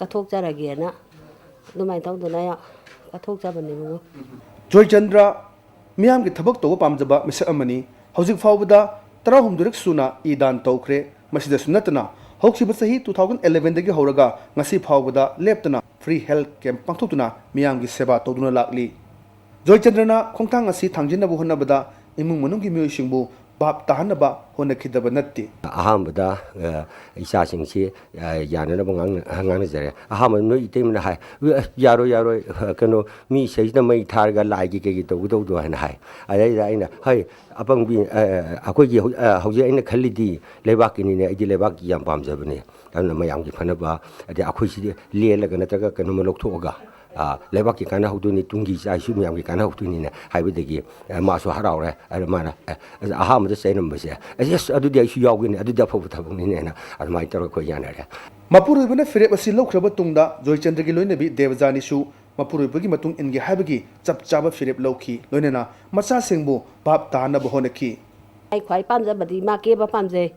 ꯀꯠꯊꯣꯛꯆꯔꯒꯦꯅ ꯑꯗꯨꯃꯥꯏꯅ ꯇꯧꯗꯅ ꯌꯥꯝ ꯀꯠꯊꯣꯛꯆꯕꯅꯦ ꯏꯕꯨꯡꯉꯣ꯫ ꯖꯣꯏꯆꯟꯗ꯭ꯔ ꯃꯤꯌꯥꯝꯒꯤ ꯊꯕꯛ ꯇꯧꯕ ꯄꯥꯝꯖꯕ ꯃꯤꯁꯛ ꯑꯃꯅꯤ꯫ ꯍꯧꯖꯤꯛ ꯐꯥꯎꯕꯗ ꯇꯔꯥꯍꯨꯝꯗꯣꯏꯔꯛ ꯁꯨꯅ ꯏ ꯗꯥꯟ ꯇꯧꯈ꯭ꯔꯦ꯫ ꯃꯁꯤꯗꯁꯨ ꯅꯠꯇꯅ ꯍꯧꯈꯤꯕ ꯆꯍꯤ two thousand eleven ꯗꯒꯤ ꯍꯧꯔꯒ ꯉꯁꯤ ꯐꯥꯎꯕꯗ ꯂꯦꯞꯇꯅ free health camp ꯄꯥꯡꯊꯣꯛꯇꯨꯅ ꯃꯤꯌꯥꯝꯒꯤ ꯁꯦꯕꯥ ꯇꯧꯗꯨꯅ ꯂꯥꯛꯂꯤ꯫ ꯖꯣꯏꯆꯟꯗ꯭ꯔꯅ ꯈꯣꯡꯊꯥꯡ ꯑꯁꯤ ꯊꯥꯡꯖꯤꯟꯅꯕ ꯍꯣꯠꯅꯕꯗ ꯏꯃꯨꯡ ꯃꯅꯨꯡꯒꯤ ꯃꯤꯑꯣꯏꯁꯤꯡꯕꯨ ꯚꯥꯞ ꯇꯥꯍꯟꯅꯕ ꯍꯣꯠꯅꯈꯤꯗꯕ ꯅꯠꯇꯦ꯫ ꯑꯍꯥꯟꯕꯗ ꯏꯆꯥꯁꯤꯡꯁꯤ ꯌꯥꯅꯅꯕ ꯉꯥꯡꯅꯖꯔꯦ꯫ ꯑꯍꯥꯟꯕꯗ ꯅꯣꯏ ꯏꯇꯩꯃꯅ ꯍꯥꯏ, "ꯌꯥꯔꯣꯏ, ꯌꯥꯔꯣꯏ, ꯀꯩꯅꯣ, ꯃꯤ ꯁꯤꯗꯩꯁꯤꯗ ꯃꯩ ꯊꯥꯔꯒ ꯂꯥꯏꯒꯤ ꯀꯩꯒꯤ ꯇꯧꯒꯗꯧꯗꯣ?" ꯍꯥꯏꯅ ꯍꯥꯏ꯫ ꯑꯗꯩꯗ ꯑꯩꯅ, "ꯍꯣꯏ, ꯑꯄꯪꯕꯤ, ꯑꯩꯈꯣꯏꯒꯤ ꯍꯧꯖꯤꯛ ꯑꯩꯅ ꯈꯜꯂꯤꯗꯤ ꯂꯩꯕꯥꯛꯀꯤꯅꯤꯅꯦ, ꯑꯩꯗꯤ ꯂꯩꯕꯥꯛꯀꯤ ꯌꯥꯝ ꯄꯥꯝꯖꯕꯅꯦ꯫ ꯑꯗꯨꯅ ꯃꯌꯥꯝꯒꯤ ꯐꯅꯕ, ꯑꯗꯩ ꯑꯩꯈꯣꯏꯁꯤꯗꯤ ꯂꯦꯜꯂꯒ ꯅꯠꯇ꯭ꯔꯒ ꯀꯩꯅꯣꯝꯃ ꯂꯧꯊꯣꯛꯑꯒ ꯂꯩꯕꯥꯛꯀꯤ ꯀꯥꯟꯅꯍꯧꯗꯣꯏꯅꯤ, ꯇꯨꯡꯒꯤ ꯏꯆꯥ ꯏꯁꯨ ꯃꯌꯥꯝꯒꯤ ꯀꯥꯟꯅꯍꯧꯗꯣꯏꯅꯤꯅ" ꯍꯥꯏꯕꯗꯒꯤ ꯃꯥꯁꯨ ꯍꯔꯥꯎꯔꯦ꯫ ꯑꯗ ꯃꯥꯅ ꯑꯍꯥꯟꯕꯗ ꯆꯩꯔꯝꯕꯁꯦ, "ꯑꯁ, ꯑꯗꯨꯗꯤ ꯑꯩꯁꯨ ꯌꯥꯎꯒꯦꯅꯦ, ꯑꯗꯨꯗꯤ ꯑꯐꯕ ꯊꯕꯛꯅꯤꯅꯦꯅ" ꯑꯗꯨꯃꯥꯏꯅ ꯇꯧꯔꯒ ꯑꯩꯈꯣꯏ ꯌꯥꯅꯔꯦ꯫ ꯃꯄꯨꯔꯣꯏꯕꯅ ꯐꯤꯔꯦꯞ ꯑꯁꯤ ꯂꯧꯈ꯭ꯔꯕ ꯇꯨꯡꯗ ꯖꯣꯏꯆꯟꯗ꯭ꯔꯒꯤ ꯂꯣꯏꯅꯕꯤ ꯗꯦꯕꯖꯥꯅꯤꯁꯨ ꯃꯄꯨꯔꯣꯏꯕꯒꯤ ꯃꯇꯨꯡ ꯏꯟꯒꯦ ꯍꯥꯏꯕꯒꯤ ꯆꯞ ꯆꯥꯕ ꯐꯤꯔꯦꯞ ꯂꯧꯈꯤ꯫ ꯂꯣꯏꯅꯅ ꯃꯆꯥꯁꯤꯡꯕꯨ ꯚꯥꯞ ꯇꯥꯍꯟꯅꯕ ꯍꯣꯠꯅꯈꯤ꯫ ꯑꯩ ꯈ꯭ꯋꯥꯏ ꯄꯥꯝꯖꯕꯗꯤ ꯃꯥ ꯀꯦꯕ ꯄꯥꯝꯖꯩ꯫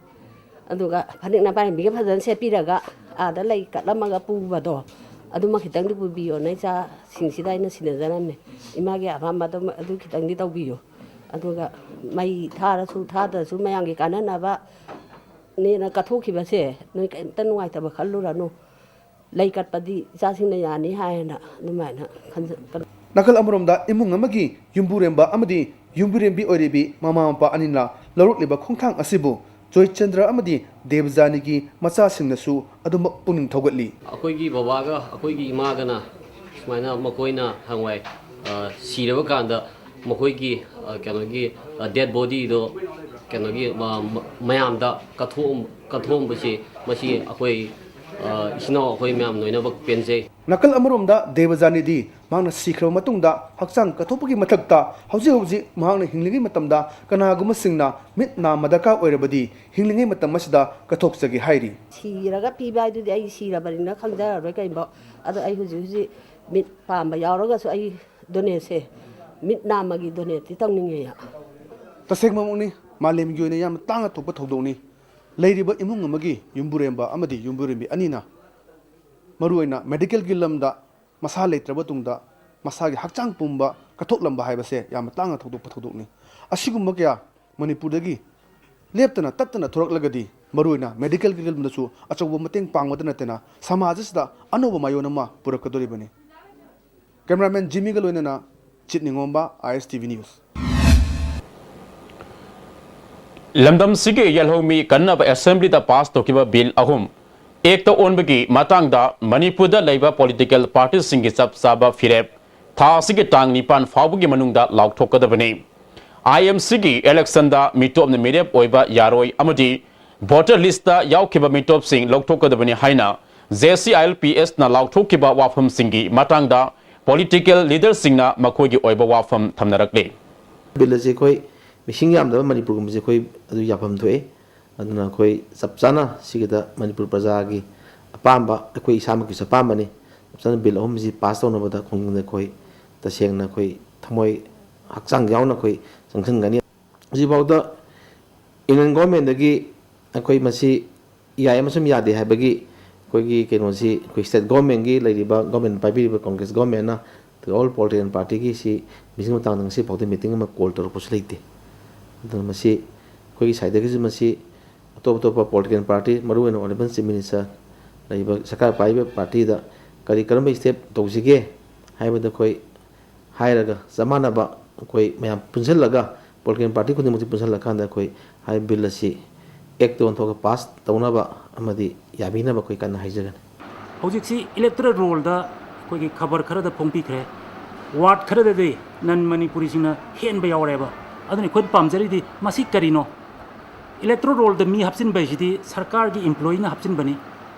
ꯑꯗꯨꯒ ꯐꯅꯦꯛ ꯅꯄꯥꯏꯟꯕꯤꯒ ꯐꯖꯅ ꯁꯦꯠꯄꯤꯔꯒ ꯑꯥꯗ ꯂꯩ ꯀꯠꯂꯝꯃꯒ ꯄꯨꯕꯗꯣ, ꯑꯗꯨꯃ ꯈꯤꯇꯪꯗꯤ ꯄꯨꯕꯤꯌꯣꯅ ꯏꯆꯥꯁꯤꯡꯁꯤꯗ ꯑꯩꯅ ꯁꯤꯟꯅꯖꯔꯝꯃꯦ꯫ ꯏꯃꯥꯒꯤ ꯑꯄꯥꯝꯕ ꯑꯗꯨꯝ ꯑꯗꯨ ꯈꯤꯇꯪꯗꯤ ꯇꯧꯕꯤꯌꯨ꯫ ꯑꯗꯨꯒ ꯃꯩ ꯊꯥꯔꯁꯨ ꯊꯥꯗ꯭ꯔꯁꯨ ꯃꯌꯥꯝꯒꯤ ꯀꯥꯟꯅꯅꯕꯅꯦꯅ ꯀꯠꯊꯣꯛꯈꯤꯕꯁꯦ ꯅꯣꯏ ꯀꯩꯝꯇ ꯅꯨꯡꯉꯥꯏꯇꯕ ꯈꯜꯂꯨꯔꯅꯨ꯫ ꯂꯩ ꯀꯠꯄꯗꯤ ꯏꯆꯥꯁꯤꯡꯅ ꯌꯥꯅꯤ ꯍꯥꯏꯅ ꯑꯗꯨꯃꯥꯏꯅ ꯈꯟꯖ- ꯅꯥꯀꯜ ꯑꯃꯔꯣꯝꯗ ꯏꯃꯨꯡ ꯑꯃꯒꯤ ꯌꯨꯝꯕꯨꯔꯦꯝꯕ ꯑꯃꯗꯤ ꯌꯨꯝꯕꯨꯔꯦꯝꯕꯤ ꯑꯣꯏꯔꯤꯕꯤ ꯃꯃꯥ ꯃꯄꯥ ꯑꯅꯤꯅ ꯂꯧꯔꯛꯂꯤꯕ ꯈꯣꯡꯊꯥꯡ ꯑꯁꯤꯕꯨ ꯖꯣꯏꯆꯟꯗ꯭ꯔ ꯑꯃꯗꯤ ꯗꯦꯕꯖꯥꯅꯤꯒꯤ ꯃꯆꯥꯁꯤꯡꯅꯁꯨ ꯑꯗꯨꯃꯛ ꯄꯨꯛꯅꯤꯡ ꯊꯧꯒꯠꯂꯤ꯫ ꯑꯩꯈꯣꯏꯒꯤ ꯕꯕꯥꯒ ꯑꯩꯈꯣꯏꯒꯤ ꯏꯃꯥꯒꯅ ꯁꯨꯃꯥꯏꯅ ꯃꯈꯣꯏꯅ ꯍꯪꯋꯥꯏ ꯁꯤꯔꯕ ꯀꯥꯟꯗ ꯃꯈꯣꯏꯒꯤ ꯀꯩꯅꯣꯒꯤ ꯗꯦꯠ ꯕꯣꯗꯤꯗꯣ ꯀꯩꯅꯣꯒꯤ ꯃꯌꯥꯝꯗ ꯀꯠꯊꯣꯛꯑꯝꯕꯁꯤ ꯃꯁꯤ ꯑꯩꯈꯣꯏ ꯏꯆꯤꯟ ꯏꯅꯥꯎ ꯑꯩꯈꯣꯏ ꯃꯌꯥꯝ ꯂꯣꯏꯅꯃꯛ ꯄꯦꯟꯖꯩ꯫ ꯅꯥꯀꯜ ꯑꯃꯔꯣꯝꯗ ꯗꯦꯕꯖꯥꯅꯤꯗꯤ ꯃꯍꯥꯛꯅ ꯁꯤꯈ꯭ꯔꯕ ꯃꯇꯨꯡꯗ ꯍꯛꯆꯥꯡ ꯀꯠꯊꯣꯛꯄꯒꯤ ꯃꯊꯛꯇ ꯍꯧꯖꯤꯛ ꯍꯧꯖꯤꯛ ꯃꯍꯥꯛꯅ ꯍꯤꯡꯂꯤꯉꯩ ꯃꯇꯝꯗ ꯀꯅꯥꯒꯨꯝꯕꯁꯤꯡꯅ ꯃꯤꯠ ꯅꯥꯝꯃ ꯗꯔꯀꯥꯔ ꯑꯣꯏꯔꯕꯗꯤ ꯍꯤꯡꯂꯤꯉꯩ ꯃꯇꯝ ꯑꯁꯤꯗ ꯀꯠꯊꯣꯛꯆꯒꯦ ꯍꯥꯏꯔꯤ꯫ ꯁꯤꯔꯒ ꯄꯤꯕ ꯍꯥꯏꯗꯨꯗꯤ ꯑꯩ ꯁꯤꯔꯕꯅꯤꯅ ꯈꯪꯖꯔꯔꯣꯏ ꯀꯩꯅꯣ꯫ ꯑꯗꯣ ꯑꯩ ꯍꯧꯖꯤꯛ ꯍꯧꯖꯤꯛ ꯃꯤꯠ ꯄꯥꯝꯕ ꯌꯥꯎꯔꯒꯁꯨ ꯑꯩ ꯗꯣꯅꯦꯠꯁꯦ ꯃꯤꯠ ꯅꯥꯝꯃꯒꯤ ꯗꯣꯅꯦꯠꯇꯤ ꯇꯧꯅꯤꯡꯉꯦ꯫ ꯇꯁꯦꯡꯕꯃꯛꯅꯤ, ꯃꯥꯂꯦꯝꯒꯤ ꯑꯣꯏꯅ ꯌꯥꯝꯅ ꯇꯥꯡꯅ ꯊꯣꯛꯄ ꯊꯧꯗꯣꯛꯅꯤ꯫ ꯂꯩꯔꯤꯕ ꯏꯃꯨꯡ ꯑꯃꯒꯤ ꯌꯨꯝꯕꯨꯔꯦꯝꯕ ꯑꯃꯗꯤ ꯌꯨꯝꯕꯨꯔꯦꯝꯕꯤ ꯑꯅꯤꯅ ꯃꯔꯨꯑꯣꯏꯅ ꯃꯦꯗꯤꯀꯦꯜꯒꯤ ꯂꯝꯗ ꯃꯁꯥ ꯂꯩꯇ꯭ꯔꯕ ꯇꯨꯡꯗ ꯃꯁꯥꯒꯤ ꯍꯛꯆꯥꯡ ꯄꯨꯝꯕ ꯀꯠꯊꯣꯛꯂꯝꯕ ꯍꯥꯏꯕꯁꯦ ꯌꯥꯝꯅ ꯇꯥꯡꯅ ꯊꯧꯗꯣꯛꯄ ꯊꯧꯗꯣꯛꯅꯤ꯫ ꯑꯁꯤꯒꯨꯝꯕ ꯀꯌꯥ ꯃꯅꯤꯄꯨꯔꯗꯒꯤ ꯂꯦꯞꯇꯅ ꯇꯠꯇꯅ ꯊꯣꯔꯛꯂꯒꯗꯤ, ꯃꯔꯨꯑꯣꯏꯅ ꯃꯦꯗꯤꯀꯦꯜꯒꯤ ꯂꯝꯗꯁꯨ ꯑꯆꯧꯕ ꯃꯇꯦꯡ ꯄꯥꯡꯕꯗ ꯅꯠꯇꯅ ꯁꯃꯥꯖ ꯑꯁꯤꯗ ꯑꯅꯧꯕ ꯃꯥꯏꯑꯣꯟ ꯑꯃ ꯄꯨꯔꯛꯀꯗꯧꯔꯤꯕꯅꯤ꯫ ꯀꯦꯃꯦꯔꯥꯃꯦꯟ ꯖꯤꯃꯤꯒ ꯂꯣꯏꯅꯅ ꯆꯤꯠ ꯅꯤꯉꯣꯝꯕ, ISTV News꯫ ꯂꯝꯗꯝꯁꯤꯒꯤ ꯌꯦꯜꯍꯧꯃꯤ ꯀꯟꯅꯕ ꯑꯦꯁꯦꯝꯕ꯭ꯂꯤꯗ ꯄꯥꯁ ꯇꯧꯈꯤꯕ ꯕꯤꯜ ꯑꯍꯨꯝ ꯑꯦꯛꯇ ꯑꯣꯟꯕꯒꯤ ꯃꯇꯥꯡꯗ ꯃꯅꯤꯄꯨꯔꯗ ꯂꯩꯕ ꯄꯣꯂꯤꯇꯤꯀꯦꯜ ꯄꯥꯔꯇꯤꯁꯤꯡꯒꯤ ꯆꯞ ꯆꯥꯕ ꯐꯤꯔꯦꯞ ꯊꯥ ꯑꯁꯤꯒꯤ ꯇꯥꯡ ꯅꯤꯄꯥꯟ ꯐꯥꯎꯕꯒꯤ ꯃꯅꯨꯡꯗ ꯂꯥꯎꯊꯣꯛꯀꯗꯕꯅꯤ꯫ IMCꯒꯤ ꯏꯂꯦꯛꯁꯟꯗ ꯃꯤꯇꯣꯞꯅ ꯃꯤꯔꯦꯞ ꯑꯣꯏꯕ ꯌꯥꯔꯣꯏ ꯑꯃꯗꯤ ꯚꯣꯇꯔ ꯂꯤꯁꯇ ꯌꯥꯎꯈꯤꯕ ꯃꯤꯇꯣꯞꯁꯤꯡ ꯂꯧꯊꯣꯛꯀꯗꯕꯅꯤ ꯍꯥꯏꯅ JCILPSꯅ ꯂꯥꯎꯊꯣꯛꯈꯤꯕ ꯋꯥꯐꯝꯁꯤꯡꯒꯤ ꯃꯇꯥꯡꯗ ꯄꯣꯂꯤꯇꯤꯀꯦꯜ ꯂꯤꯗꯔꯁꯤꯡꯅ ꯃꯈꯣꯏꯒꯤ ꯑꯣꯏꯕ ꯋꯥꯐꯝ ꯊꯝꯅꯔꯛꯂꯤ꯫ ꯕꯤꯜ ꯑꯁꯤ ꯑꯩꯈꯣꯏ ꯃꯤꯁꯤꯡ ꯌꯥꯝꯗꯕ ꯃꯅꯤꯄꯨꯔꯒꯨꯝꯕꯁꯦ ꯑꯩꯈꯣꯏ ꯑꯗꯨ ꯌꯥꯐꯝ ꯊꯣꯛꯑꯦ꯫ ꯑꯗꯨꯅ ꯑꯩꯈꯣꯏ ꯆꯞ ꯆꯥꯅ ꯁꯤꯒꯤꯗ ꯃꯅꯤꯄꯨꯔ ꯄ꯭ꯔꯖꯥꯒꯤ ꯑꯄꯥꯝꯕ, ꯑꯩꯈꯣꯏ ꯏꯁꯥꯃꯛꯀꯤꯁꯨ ꯑꯄꯥꯝꯕꯅꯤ꯫ ꯆꯞ ꯆꯥꯅ ꯕꯤꯜ ꯑꯍꯨꯝꯁꯤ ꯄꯥꯁ ꯇꯧꯅꯕꯗ ꯈꯣꯡꯖꯪꯗ ꯑꯩꯈꯣꯏ ꯇꯁꯦꯡꯅ ꯑꯩꯈꯣꯏ ꯊꯃꯣꯏ ꯍꯛꯆꯥꯡ ꯌꯥꯎꯅ ꯑꯩꯈꯣꯏ ꯆꯪꯁꯤꯟꯒꯅꯤ꯫ ꯍꯧꯖꯤꯛꯐꯥꯎꯗ ꯏꯟꯗꯤꯌꯟ ꯒꯣꯔꯃꯦꯟꯗꯒꯤ ꯑꯩꯈꯣꯏ ꯃꯁꯤ ꯌꯥꯏ ꯑꯃꯁꯨꯡ ꯌꯥꯗꯦ ꯍꯥꯏꯕꯒꯤ ꯑꯩꯈꯣꯏꯒꯤ ꯀꯩꯅꯣꯁꯤ ꯑꯩꯈꯣꯏ ꯁ꯭ꯇꯦꯠ ꯒꯣꯔꯃꯦꯟꯒꯤ ꯂꯩꯔꯤꯕ, ꯒꯣꯔꯃꯦꯟ ꯄꯥꯏꯕꯤꯔꯤꯕ ꯀꯪꯒ꯭ꯔꯦꯁ ꯒꯣꯔꯃꯦꯟꯅ ꯑꯗꯨꯒ ꯑꯣꯜ ꯄꯣꯂꯤꯇꯤꯀꯦꯜ ꯄꯥꯔꯇꯤꯒꯤ ꯁꯤ ꯃꯤꯁꯤꯡ ꯃꯇꯥꯡꯗ ꯉꯁꯤ ꯐꯥꯎꯗ ꯃꯤꯇꯤꯡ ꯑꯃ ꯀꯣꯜ ꯇꯧꯔꯛꯄꯁꯨ ꯂꯩꯇꯦ꯫ ꯑꯗꯨꯅ ꯃꯁꯤ ꯑꯩꯈꯣꯏꯒꯤ ꯁꯥꯏꯠꯇꯒꯤꯁꯨ ꯃꯁꯤ ꯑꯇꯣꯞ ꯑꯇꯣꯞꯄ ꯄꯣꯂꯤꯇꯤꯀꯦꯜ ꯄꯥꯔꯇꯤ, ꯃꯔꯨꯑꯣꯏꯅ ꯑꯣꯅꯔꯦꯕꯜ ꯆꯤꯐ ꯃꯤꯅꯤꯁꯇꯔ ꯂꯩꯔꯤꯕ ꯁꯔꯀꯥꯔ ꯄꯥꯏꯔꯤꯕ ꯄꯥꯔꯇꯤꯗ ꯀꯔꯤ ꯀꯔꯝꯕ ꯁ꯭ꯇꯦꯞ ꯇꯧꯁꯤꯒꯦ ꯍꯥꯏꯕꯗ ꯑꯩꯈꯣꯏ ꯍꯥꯏꯔꯒ ꯆꯞ ꯃꯥꯟꯅꯕ ꯑꯩꯈꯣꯏ ꯃꯌꯥꯝ ꯄꯨꯟꯁꯤꯜꯂꯒ, ꯄꯣꯂꯤꯇꯤꯀꯦꯜ ꯄꯥꯔꯇꯤ ꯈꯨꯗꯤꯡꯃꯛꯁꯤ ꯄꯨꯟꯁꯤꯜꯂꯀꯥꯟꯗ ꯑꯩꯈꯣꯏ ꯍꯥꯏꯔꯤꯕ ꯕꯤꯜ ꯑꯁꯤ ꯑꯦꯛꯇ ꯑꯣꯟꯊꯣꯛꯑꯒ ꯄꯥꯁ ꯇꯧꯅꯕ ꯑꯃꯗꯤ ꯌꯥꯕꯤꯅꯕ ꯑꯩꯈꯣꯏ ꯀꯟꯅ ꯍꯥꯏꯖꯒꯅꯤ꯫ ꯍꯧꯖꯤꯛꯁꯤ ꯏꯂꯦꯛꯇꯣꯔꯦꯜ ꯔꯣꯜꯗ ꯑꯩꯈꯣꯏꯒꯤ ꯈꯕꯔ ꯈꯔꯗ ꯐꯣꯡꯕꯤꯈ꯭ꯔꯦ, ꯋꯥꯔꯗ ꯈꯔꯗꯗꯤ ꯅꯟ ꯃꯅꯤꯄꯨꯔꯤꯁꯤꯡꯅ ꯍꯦꯟꯕ ꯌꯥꯎꯔꯦꯕ꯫ ꯑꯗꯨꯅ ꯑꯩꯈꯣꯏꯅ ꯄꯥꯝꯖꯔꯤꯗꯤ ꯃꯁꯤ ꯀꯔꯤꯅꯣ? ꯏꯂꯦꯛꯇꯣꯔꯦꯜ ꯔꯣꯜꯗ ꯃꯤ ꯍꯥꯞꯆꯤꯟꯕ ꯍꯥꯏꯁꯤꯗꯤ ꯁꯔꯀꯥꯔꯒꯤ ꯏꯝꯄ꯭ꯂꯣꯌꯤꯅ ꯍꯥꯞꯆꯤꯟꯕꯅꯤ,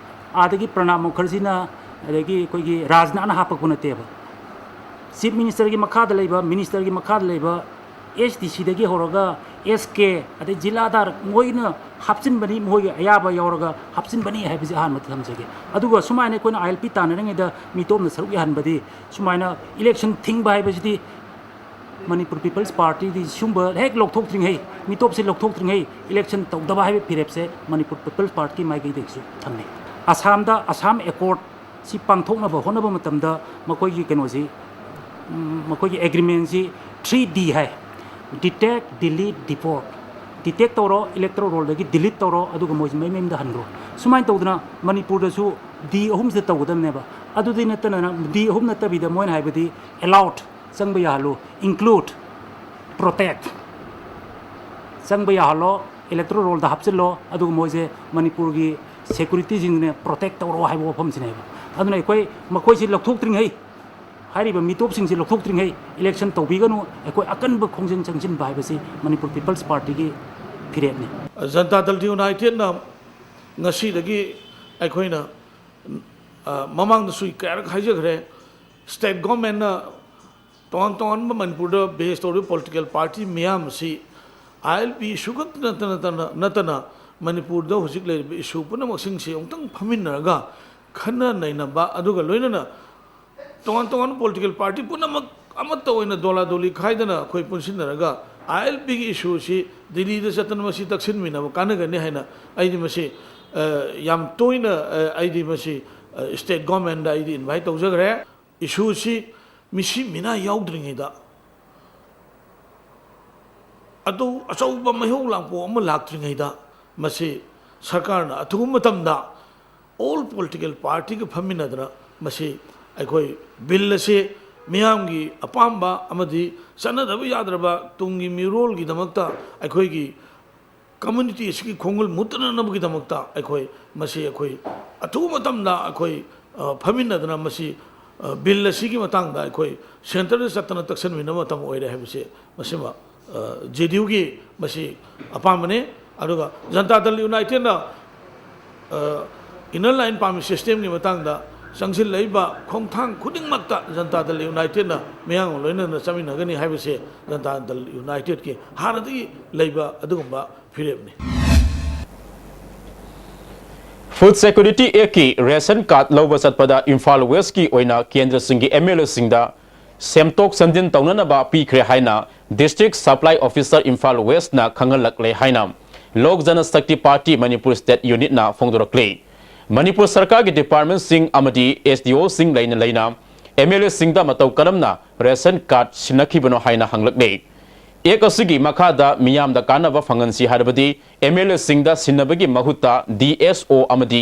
ꯑꯗꯒꯤ ꯄ꯭ꯔꯅꯥꯕ ꯃꯨꯈꯔꯖꯤꯅ, ꯑꯗꯒꯤ ꯑꯩꯈꯣꯏꯒꯤ ꯔꯥꯖꯅꯥꯅ ꯍꯥꯞꯄꯛꯄ ꯅꯠꯇꯦꯕ꯫ ꯆꯤꯐ ꯃꯤꯅꯤꯁꯇꯔꯒꯤ ꯃꯈꯥꯗ ꯂꯩꯕ, ꯃꯤꯅꯤꯁꯇꯔꯒꯤ ꯃꯈꯥꯗ ꯂꯩꯕ, SDCꯗꯒꯤ ꯍꯧꯔꯒ SK, ꯑꯗꯩ ꯖꯤꯂꯥꯗꯥꯔ, ꯃꯣꯏꯅ ꯍꯥꯞꯆꯤꯟꯕꯅꯤ, ꯃꯣꯏꯒꯤ ꯑꯌꯥꯕ ꯌꯥꯎꯔꯒ ꯍꯥꯞꯆꯤꯟꯕꯅꯤ ꯍꯥꯏꯕꯁꯤ ꯑꯍꯥꯟꯕꯗ ꯊꯝꯖꯒꯦ꯫ ꯑꯗꯨꯒ ꯁꯨꯃꯥꯏꯅ ꯑꯩꯈꯣꯏꯅ ILP ꯇꯥꯟꯅꯔꯤꯉꯩꯗ ꯃꯤꯇꯣꯞꯅ ꯁꯔꯨꯛ ꯌꯥꯍꯟꯕꯗꯤ, ꯁꯨꯃꯥꯏꯅ ꯏꯂꯦꯛꯁꯟ ꯊꯤꯡꯕ ꯍꯥꯏꯕꯁꯤꯗꯤ ꯃꯅꯤꯄꯨꯔ ꯄꯤꯄꯜꯁ ꯄꯥꯔꯇꯤꯗꯤ ꯁꯤꯒꯨꯝꯕ ꯍꯦꯛ ꯂꯧꯊꯣꯛꯇ꯭ꯔꯤꯉꯩ, ꯃꯤꯇꯣꯞꯁꯦ ꯂꯧꯊꯣꯛꯇ꯭ꯔꯤꯉꯩ ꯏꯂꯦꯛꯁꯟ ꯇꯧꯗꯕ ꯍꯥꯏꯕ ꯐꯤꯔꯦꯞꯁꯦ ꯃꯅꯤꯄꯨꯔ ꯄꯤꯄꯜꯁ ꯄꯥꯔꯇꯤ ꯃꯥꯏꯀꯩꯗꯒꯤꯁꯨ ꯊꯝꯃꯤ꯫ ꯑꯁꯥꯝꯗ ꯑꯁꯥꯝ ꯑꯦꯀꯣꯔꯗ ꯁꯤ ꯄꯥꯡꯊꯣꯛꯅꯕ ꯍꯣꯠꯅꯕ ꯃꯇꯝꯗ ꯃꯈꯣꯏꯒꯤ ꯀꯩꯅꯣꯁꯤ, ꯎꯝ, ꯃꯈꯣꯏꯒꯤ ꯑꯦꯒ꯭ꯔꯤꯃꯦꯟꯁꯤ ꯊ꯭ꯔꯤ ꯗꯤ ꯍꯥꯏ: detect, delete, deport꯫ ꯗꯤꯇꯦꯛ ꯇꯧꯔꯣ, ꯏꯂꯦꯛꯇ꯭ꯔꯣ ꯔꯣꯜꯗꯒꯤ ꯗꯤꯂꯤꯠ ꯇꯧꯔꯣ, ꯑꯗꯨꯒ ꯃꯣꯏꯁꯤ ꯃꯌꯨꯝ ꯃꯌꯨꯝꯗ ꯍꯟꯈ꯭ꯔꯣ꯫ ꯁꯨꯃꯥꯏꯅ ꯇꯧꯗꯅ ꯃꯅꯤꯄꯨꯔꯗꯁꯨ ꯗꯤ ꯑꯍꯨꯝꯁꯤꯗ ꯇꯧꯒꯗꯕꯅꯦꯕ꯫ ꯑꯗꯨꯗꯤ ꯅꯠꯇꯅ ꯗꯤ ꯑꯍꯨꯝ ꯅꯠꯇꯕꯤꯗ ꯃꯣꯏꯅ ꯍꯥꯏꯕꯗꯤ allowed, ꯆꯪꯕ ꯌꯥꯍꯜꯂꯨ, include, protect, ꯆꯪꯕ ꯌꯥꯍꯜꯂꯣ, ꯏꯂꯦꯛꯇ꯭ꯔꯣ ꯔꯣꯜꯗ ꯍꯥꯞꯆꯤꯜꯂꯣ, ꯑꯗꯨꯒ ꯃꯣꯏꯁꯦ ꯃꯅꯤꯄꯨꯔꯒꯤ ꯁꯦꯀ꯭ꯌꯨꯔꯤꯇꯤꯁꯤꯡꯁꯤꯅ ꯄ꯭ꯔꯣꯇꯦꯛ ꯇꯧꯔꯣ ꯍꯥꯏꯕ ꯋꯥꯐꯝꯁꯤꯅꯦꯕ꯫ ꯑꯗꯨꯅ ꯑꯩꯈꯣꯏ ꯃꯈꯣꯏꯁꯤ ꯂꯧꯊꯣꯛꯇ꯭ꯔꯤꯉꯩ, ꯍꯥꯏꯔꯤꯕ ꯃꯤꯇꯣꯞꯁꯤꯡꯁꯤ ꯂꯧꯊꯣꯛꯇ꯭ꯔꯤꯉꯩ ꯏꯂꯦꯛꯁꯟ ꯇꯧꯕꯤꯒꯅꯨ꯫ ꯑꯩꯈꯣꯏ ꯑꯀꯟꯕ ꯈꯣꯡꯖꯪ ꯆꯪꯁꯤꯟꯕ ꯍꯥꯏꯕꯁꯤ ꯃꯅꯤꯄꯨꯔ ꯄꯤꯄꯜꯁ ꯄꯥꯔꯇꯤꯒꯤ ꯐꯤꯔꯦꯞꯅꯤ꯫ ꯖꯟꯇꯥ ꯗꯜ ꯌꯨꯅꯥꯏꯇꯦꯗꯅ ꯉꯁꯤꯗꯒꯤ ꯑꯩꯈꯣꯏꯅ, ꯑ, ꯃꯃꯥꯡꯗꯁꯨ ꯀꯌꯥꯔꯛ ꯍꯥꯏꯖꯈ꯭ꯔꯦ, ꯁ꯭ꯇꯦꯠ ꯒꯣꯔꯃꯦꯟꯅ ꯇꯣꯉꯥꯟ ꯇꯣꯉꯥꯟꯕ ꯃꯅꯤꯄꯨꯔꯗ ꯕꯦꯁ ꯇꯧꯔꯤꯕ ꯄꯣꯂꯤꯇꯤꯀꯦꯜ ꯄꯥꯔꯇꯤ ꯃꯤꯌꯥꯝ ꯑꯁꯤ ꯑꯥꯏ ꯑꯦꯜ ꯄꯤ ꯏꯁꯨ ꯈꯛꯇ ꯅꯠꯇꯅ, ꯅꯠꯇꯅ ꯃꯅꯤꯄꯨꯔꯗ ꯍꯧꯖꯤꯛ ꯂꯩꯔꯤꯕ ꯏꯁꯨ ꯄꯨꯝꯅꯃꯛꯁꯤꯡꯁꯤ ꯑꯃꯨꯛꯇꯪ ꯐꯝꯃꯤꯟꯅꯔꯒ ꯈꯟꯅ ꯅꯩꯅꯕ, ꯑꯗꯨꯒ ꯂꯣꯏꯅꯅ ꯇꯣꯉꯥꯟ ꯇꯣꯉꯥꯟꯕ ꯄꯣꯂꯤꯇꯤꯀꯦꯜ ꯄꯥꯔꯇꯤ ꯄꯨꯝꯅꯃꯛ ꯑꯃꯠꯇ ꯑꯣꯏꯅ ꯗꯣꯂꯥ ꯗꯣꯂꯤ ꯈꯥꯏꯗꯅ ꯑꯩꯈꯣꯏ ꯄꯨꯟꯁꯤꯟꯅꯔꯒ ꯑꯥꯏ ꯑꯦꯜ ꯄꯤꯒꯤ ꯏꯁꯨ ꯑꯁꯤ ꯗꯤꯜꯂꯤꯗ ꯆꯠꯇꯅ ꯃꯁꯤ ꯇꯛꯁꯤꯟꯃꯤꯟꯅꯕ ꯀꯥꯟꯅꯒꯅꯤ ꯍꯥꯏꯅ ꯑꯩꯗꯤ ꯃꯁꯤ, ꯑ, ꯌꯥꯝ ꯇꯣꯏꯅ, ꯑ, ꯑꯩꯗꯤ ꯃꯁꯤ, ꯑ, ꯁ꯭ꯇꯦꯠ ꯒꯣꯔꯃꯦꯟꯗ ꯑꯩꯗꯤ ꯏꯟꯚꯥꯏꯠ ꯇꯧꯖꯈ꯭ꯔꯦ꯫ ꯏꯁꯨꯁꯤ ꯃꯤꯁꯤ ꯃꯤꯅꯥ ꯌꯥꯎꯗ꯭ꯔꯤꯉꯩꯗ ꯑꯗꯨ ꯑꯆꯧꯕ ꯃꯩꯍꯧ ꯂꯥꯡꯄꯣꯛ ꯑꯃ ꯂꯥꯛꯇ꯭ꯔꯤꯉꯩꯗ ꯃꯁꯤ ꯁꯔꯀꯥꯔꯅ ꯑꯊꯨꯕ ꯃꯇꯝꯗ ꯑꯣꯜ ꯄꯣꯂꯤꯇꯤꯀꯦꯜ ꯄꯥꯔꯇꯤꯒ ꯐꯝꯃꯤꯟꯅꯗꯅ ꯃꯁꯤ ꯑꯩꯈꯣꯏ ꯕꯤꯜ ꯑꯁꯤ ꯃꯤꯌꯥꯝꯒꯤ ꯑꯄꯥꯝꯕ ꯑꯃꯗꯤ ꯆꯠꯅꯗꯕ ꯌꯥꯗ꯭ꯔꯕ ꯇꯨꯡꯒꯤ ꯃꯤꯔꯣꯜꯒꯤꯗꯃꯛꯇ ꯑꯩꯈꯣꯏꯒꯤ ꯀꯝꯃ꯭ꯌꯨꯅꯤꯇꯤ ꯑꯁꯤꯒꯤ ꯈꯣꯡꯒꯨꯜ ꯃꯨꯠꯇꯅꯅꯕꯒꯤꯗꯃꯛꯇ ꯑꯩꯈꯣꯏ ꯃꯁꯤ ꯑꯩꯈꯣꯏ ꯑꯊꯨꯕ ꯃꯇꯝꯗ ꯑꯩꯈꯣꯏ, ꯑ, ꯐꯝꯃꯤꯟꯅꯗꯅ ꯃꯁꯤ, ꯑ, ꯕꯤꯜ ꯑꯁꯤꯒꯤ ꯃꯇꯥꯡꯗ ꯑꯩꯈꯣꯏ ꯁꯦꯟꯇꯔꯗ ꯆꯠꯇꯅ ꯇꯛꯁꯟꯃꯤꯟꯅꯕ ꯃꯇꯝ ꯑꯣꯏꯔꯦ ꯍꯥꯏꯕꯁꯤ ꯃꯁꯤꯃ, ꯑ, ꯖꯦ ꯗꯤ ꯌꯨꯒꯤ ꯃꯁꯤ ꯑꯄꯥꯝꯕꯅꯤ꯫ ꯑꯗꯨꯒ ꯖꯟꯇꯥ ꯗꯜ ꯌꯨꯅꯥꯏꯇꯦꯗꯅ, ꯑ, ꯏꯟꯅꯔ ꯂꯥꯏꯟ ꯄꯥꯔꯃꯤꯠ ꯁꯤꯁꯇꯦꯝꯒꯤ ꯃꯇꯥꯡꯗ ꯆꯪꯁꯤꯜꯂꯛꯏꯕ ꯈꯣꯡꯊꯥꯡ ꯈꯨꯗꯤꯡꯃꯛꯇ ꯖꯟꯇꯥ ꯗꯜ ꯌꯨꯅꯥꯏꯇꯦꯗꯅ ꯃꯤꯌꯥꯝꯒ ꯂꯣꯏꯅꯅ ꯆꯠꯃꯤꯟꯅꯒꯅꯤ ꯍꯥꯏꯕꯁꯦ ꯖꯟꯇꯥ ꯗꯜ ꯌꯨꯅꯥꯏꯇꯦꯗꯀꯤ ꯍꯥꯟꯅꯗꯒꯤ ꯂꯩꯕ ꯑꯗꯨꯒꯨꯝꯕ ꯐꯤꯔꯦꯞꯅꯤ꯫ ꯐꯨꯗ ꯁꯦꯀ꯭ꯌꯨꯔꯤꯇꯤ ꯑꯦꯛꯀꯤ ꯔꯦꯁꯟ ꯀꯥꯔꯗ ꯂꯧꯕ ꯆꯠꯄꯗ ꯏꯝꯐꯥꯜ ꯋꯦꯁꯀꯤ ꯑꯣꯏꯅ ꯀꯦꯟꯗ꯭ꯔꯁꯤꯡꯒꯤ ꯑꯦꯝ ꯑꯦꯜ ꯑꯦꯁꯤꯡꯗ ꯁꯦꯝꯗꯣꯛ ꯁꯦꯝꯖꯤꯟ ꯇꯧꯅꯅꯕ ꯄꯤꯈ꯭ꯔꯦ ꯍꯥꯏꯅ ꯗꯤꯁꯇ꯭ꯔꯤꯛ ꯁꯄ꯭ꯂꯥꯏ ꯑꯣꯐꯤꯁꯔ ꯏꯝꯐꯥꯜ ꯋꯦꯁꯅ ꯈꯪꯍꯜꯂꯛꯂꯦ ꯍꯥꯏꯅ ꯂꯣꯛ ꯖꯅ ꯁꯛꯇꯤ ꯄꯥꯔꯇꯤ ꯃꯅꯤꯄꯨꯔ ꯁ꯭ꯇꯦꯠ ꯌꯨꯅꯤꯠꯅ ꯐꯣꯡꯗꯣꯔꯛꯂꯤ꯫ ꯃꯅꯤꯄꯨꯔ ꯁꯔꯀꯥꯔꯒꯤ ꯗꯤꯄꯥꯔꯠꯃꯦꯟꯁꯤꯡ ꯑꯃꯗꯤ ꯑꯦꯁ ꯗꯤ ꯑꯣꯁꯤꯡ ꯂꯩꯅ ꯂꯩꯅ ꯑꯦꯝ ꯑꯦꯜ ꯑꯦꯁꯤꯡꯗ ꯃꯇꯧ ꯀꯔꯝꯅ ꯔꯦꯁꯟ ꯀꯥꯔꯗ ꯁꯤꯟꯅꯈꯤꯕꯅꯣ ꯍꯥꯏꯅ ꯍꯪꯂꯛꯂꯦ꯫ ꯑꯦꯛ ꯑꯁꯤꯒꯤ ꯃꯈꯥꯗ ꯃꯤꯌꯥꯝꯗ ꯀꯥꯟꯅꯕ ꯐꯪꯍꯟꯁꯤ ꯍꯥꯏꯔꯕꯗꯤ ꯑꯦꯝ ꯑꯦꯜ ꯑꯦꯁꯤꯡꯗ ꯁꯤꯟꯅꯕꯒꯤ ꯃꯍꯨꯠꯇ ꯗꯤ ꯑꯦꯁ ꯑꯣ ꯑꯃꯗꯤ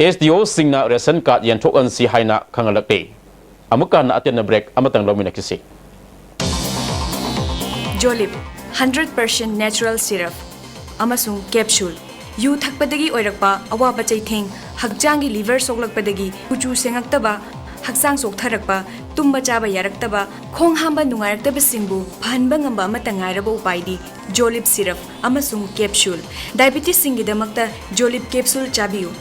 ꯑꯦꯁ ꯗꯤ ꯑꯣꯁꯤꯡꯅ ꯔꯦꯁꯟ ꯀꯥꯔꯗ ꯌꯦꯟꯊꯣꯛꯍꯟꯁꯤ ꯍꯥꯏꯅ ꯈꯪꯍꯜꯂꯛꯂꯦ꯫ ꯑꯃꯨꯛꯀ ꯍꯟꯅ ꯑꯇꯦꯟꯕ ꯕ꯭ꯔꯦꯛ ꯑꯃꯇꯪ ꯂꯧꯃꯤꯟꯅꯈꯤꯁꯤ꯫ ꯖꯣꯂꯤꯞ ꯍꯟꯗ꯭ꯔꯦꯠ ꯄꯥꯔꯁꯦꯟ ꯅꯦꯆꯔꯦꯜ ꯁꯤꯔꯞ ꯑꯃꯁꯨꯡ ꯀꯦꯞꯁꯨꯜ꯫ ꯌꯨ ꯊꯛꯄꯗꯒꯤ ꯑꯣꯏꯔꯛꯄ ꯑꯋꯥꯕ ꯆꯩꯊꯦꯡ, ꯍꯛꯆꯥꯡꯒꯤ ꯂꯤꯚꯔ ꯁꯣꯛꯂꯛꯄꯗꯒꯤ ꯀꯨꯆꯨ ꯁꯦꯡꯉꯛꯇꯕ, ꯍꯛꯆꯥꯡ ꯆꯣꯛꯊꯔꯛꯄ, ꯇꯨꯝꯕ ꯆꯥꯕ ꯌꯥꯔꯛꯇꯕ, ꯈꯣꯡ ꯍꯥꯝꯕ ꯅꯨꯡꯉꯥꯏꯔꯛꯇꯕꯁꯤꯡꯕꯨ ꯐꯍꯟꯕ ꯉꯝꯕ ꯑꯃꯠꯇ ꯉꯥꯏꯔꯕ ꯎꯄꯥꯏꯗꯤ ꯖꯣꯂꯤꯞ ꯁꯤꯔꯞ ꯑꯃꯁꯨꯡ ꯀꯦꯞꯁꯨꯜ꯫ ꯗꯥꯏꯕꯤꯇꯤꯁꯁꯤꯡꯒꯤꯗꯃꯛꯇ ꯖꯣꯂꯤꯞ ꯀꯦꯞꯁꯨꯜ ꯆꯥꯕꯤꯌꯨ꯫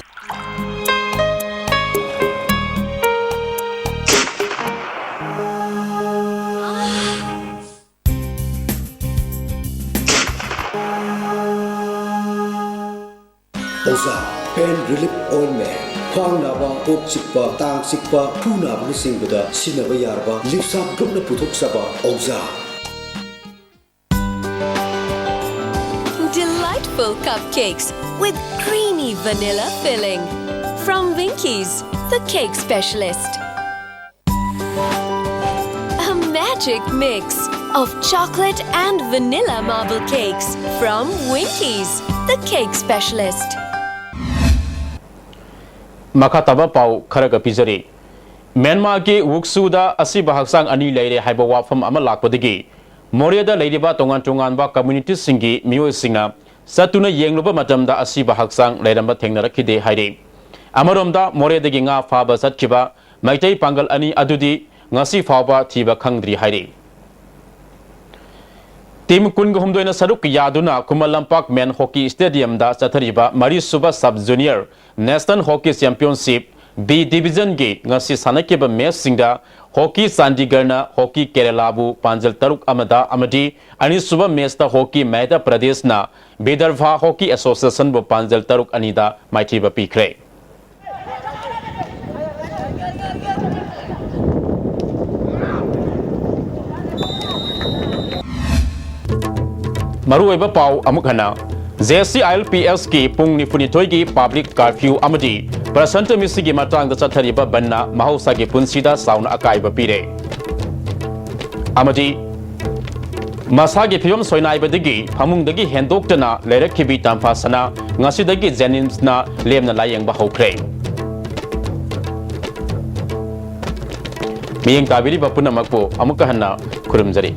ꯑꯣꯖꯥ, ꯄꯦꯟ ꯔꯤꯂꯤꯐ ꯑꯣꯏꯟꯃꯦꯟ, ꯈ꯭ꯋꯥꯡ ꯅꯥꯕ, ꯀꯣꯛ ꯆꯤꯛꯄ, ꯇꯥꯡ ꯆꯤꯛꯄ, ꯈꯨ ꯅꯥꯕꯅꯆꯤꯡꯕꯗ ꯁꯤꯖꯤꯟꯅꯕ ꯌꯥꯔꯕ ꯂꯤꯞꯁꯥꯞ ꯒ꯭ꯔꯨꯞꯅ ꯄꯨꯊꯣꯛꯆꯕ ꯑꯣꯖꯥ꯫ Delightful cupcakes with creamy vanilla filling. From Winkies, the cake specialist. A magic mix of chocolate and vanilla marble cakes from Winkies, the cake specialist. ꯃꯈꯥ ꯇꯥꯕ ꯄꯥꯎ ꯈꯔꯒ ꯄꯤꯖꯔꯤ꯫ ꯃ꯭ꯌꯥꯟꯃꯥꯔꯒꯤ ꯋꯨꯛꯁꯨꯗ ꯑꯁꯤꯕ ꯍꯛꯆꯥꯡ ꯑꯅꯤ ꯂꯩꯔꯦ ꯍꯥꯏꯕ ꯋꯥꯐꯝ ꯑꯃ ꯂꯥꯛꯄꯗꯒꯤ ꯃꯣꯔꯦꯗ ꯂꯩꯔꯤꯕ ꯇꯣꯉꯥꯟ ꯇꯣꯉꯥꯟꯕ ꯀꯝꯃ꯭ꯌꯨꯅꯤꯇꯤꯁꯤꯡꯒꯤ ꯃꯤꯑꯣꯏꯁꯤꯡꯅ ꯆꯠꯇꯨꯅ ꯌꯦꯡꯂꯨꯕ ꯃꯇꯝꯗ ꯑꯁꯤꯕ ꯍꯛꯆꯥꯡ ꯂꯩꯔꯝꯕ ꯊꯦꯡꯅꯔꯛꯈꯤꯗꯦ ꯍꯥꯏꯔꯤ꯫ ꯑꯃꯔꯣꯝꯗ ꯃꯣꯔꯦꯗꯒꯤ ꯉꯥ ꯐꯥꯕ ꯆꯠꯈꯤꯕ ꯃꯩꯇꯩ ꯄꯥꯡꯒꯜ ꯑꯅꯤ ꯑꯗꯨꯗꯤ ꯉꯁꯤ ꯐꯥꯎꯕ ꯊꯤꯕ ꯈꯪꯗ꯭ꯔꯤ ꯍꯥꯏꯔꯤ꯫ ꯇꯤꯝ ꯀꯨꯟꯒ ꯍꯨꯝꯗꯣꯏꯅ ꯁꯔꯨꯛ ꯌꯥꯗꯨꯅ ꯈꯨꯃꯟ ꯂꯝꯄꯥꯛ ꯃꯦꯟ ꯍꯣꯀꯤ ꯁ꯭ꯇꯦꯗꯤꯌꯝꯗ ꯆꯠꯊꯔꯤꯕ ꯃꯔꯤꯁꯨꯕ sub junior national hockey championship B ꯗꯤꯕꯤꯖꯟꯒꯤ ꯉꯁꯤ ꯁꯥꯟꯅꯈꯤꯕ ꯃꯦꯆꯁꯤꯡꯗ ꯍꯣꯀꯤ ꯆꯥꯟꯗꯤꯒꯔꯅ ꯍꯣꯀꯤ ꯀꯦꯔꯦꯂꯥꯕꯨ ꯄꯥꯟꯖꯜ ꯇꯔꯨꯛ ꯑꯃꯗ ꯑꯃꯗꯤ ꯑꯅꯤꯁꯨꯕ ꯃꯦꯆꯇ ꯍꯣꯀꯤ ꯃꯙ꯭ꯌ ꯄ꯭ꯔꯗꯦꯁꯅ ꯕꯤꯗꯔꯚꯥ ꯍꯣꯀꯤ ꯑꯦꯁꯣꯁꯤꯌꯦꯁꯟꯕꯨ ꯄꯥꯟꯖꯜ ꯇꯔꯨꯛ ꯑꯅꯤꯗ ꯃꯥꯏꯊꯤꯕ ꯄꯤꯈ꯭ꯔꯦ꯫ ꯃꯔꯨꯑꯣꯏꯕ ꯄꯥꯎ ꯑꯃꯨꯛ ꯍꯟꯅ꯫ J C I L P ꯑꯦꯁꯀꯤ ꯄꯨꯡ ꯅꯤꯐꯨꯅꯤꯊꯣꯏꯒꯤ public curfew ꯑꯃꯗꯤ ꯄ꯭ꯔꯁꯟꯇ ꯃꯤꯁꯤꯒꯤ ꯃꯇꯥꯡꯗ ꯆꯠꯊꯔꯤꯕ ꯕꯟꯅ ꯃꯍꯧꯁꯥꯒꯤ ꯄꯨꯟꯁꯤꯗ ꯆꯥꯎꯅ ꯑꯀꯥꯏꯕ ꯄꯤꯔꯦ꯫ ꯑꯃꯗꯤ ꯃꯁꯥꯒꯤ ꯐꯤꯕꯝ ꯁꯣꯏꯅꯥꯏꯕꯗꯒꯤ ꯐꯃꯨꯡꯗꯒꯤ ꯍꯦꯟꯗꯣꯛꯇꯅ ꯂꯩꯔꯛꯈꯤꯕꯤ ꯇꯝꯐꯥꯁꯅꯥ ꯉꯁꯤꯗꯒꯤ ꯖꯦꯅꯤꯝꯁꯅ ꯂꯦꯝꯅ ꯂꯥꯌꯦꯡꯕ ꯍꯧꯈ꯭ꯔꯦ꯫ ꯃꯤꯠꯌꯦꯡ ꯇꯥꯕꯤꯔꯤꯕ ꯄꯨꯝꯅꯃꯛꯄꯨ ꯑꯃꯨꯛꯀ ꯍꯟꯅ ꯈꯨꯔꯨꯝꯖꯔꯤ꯫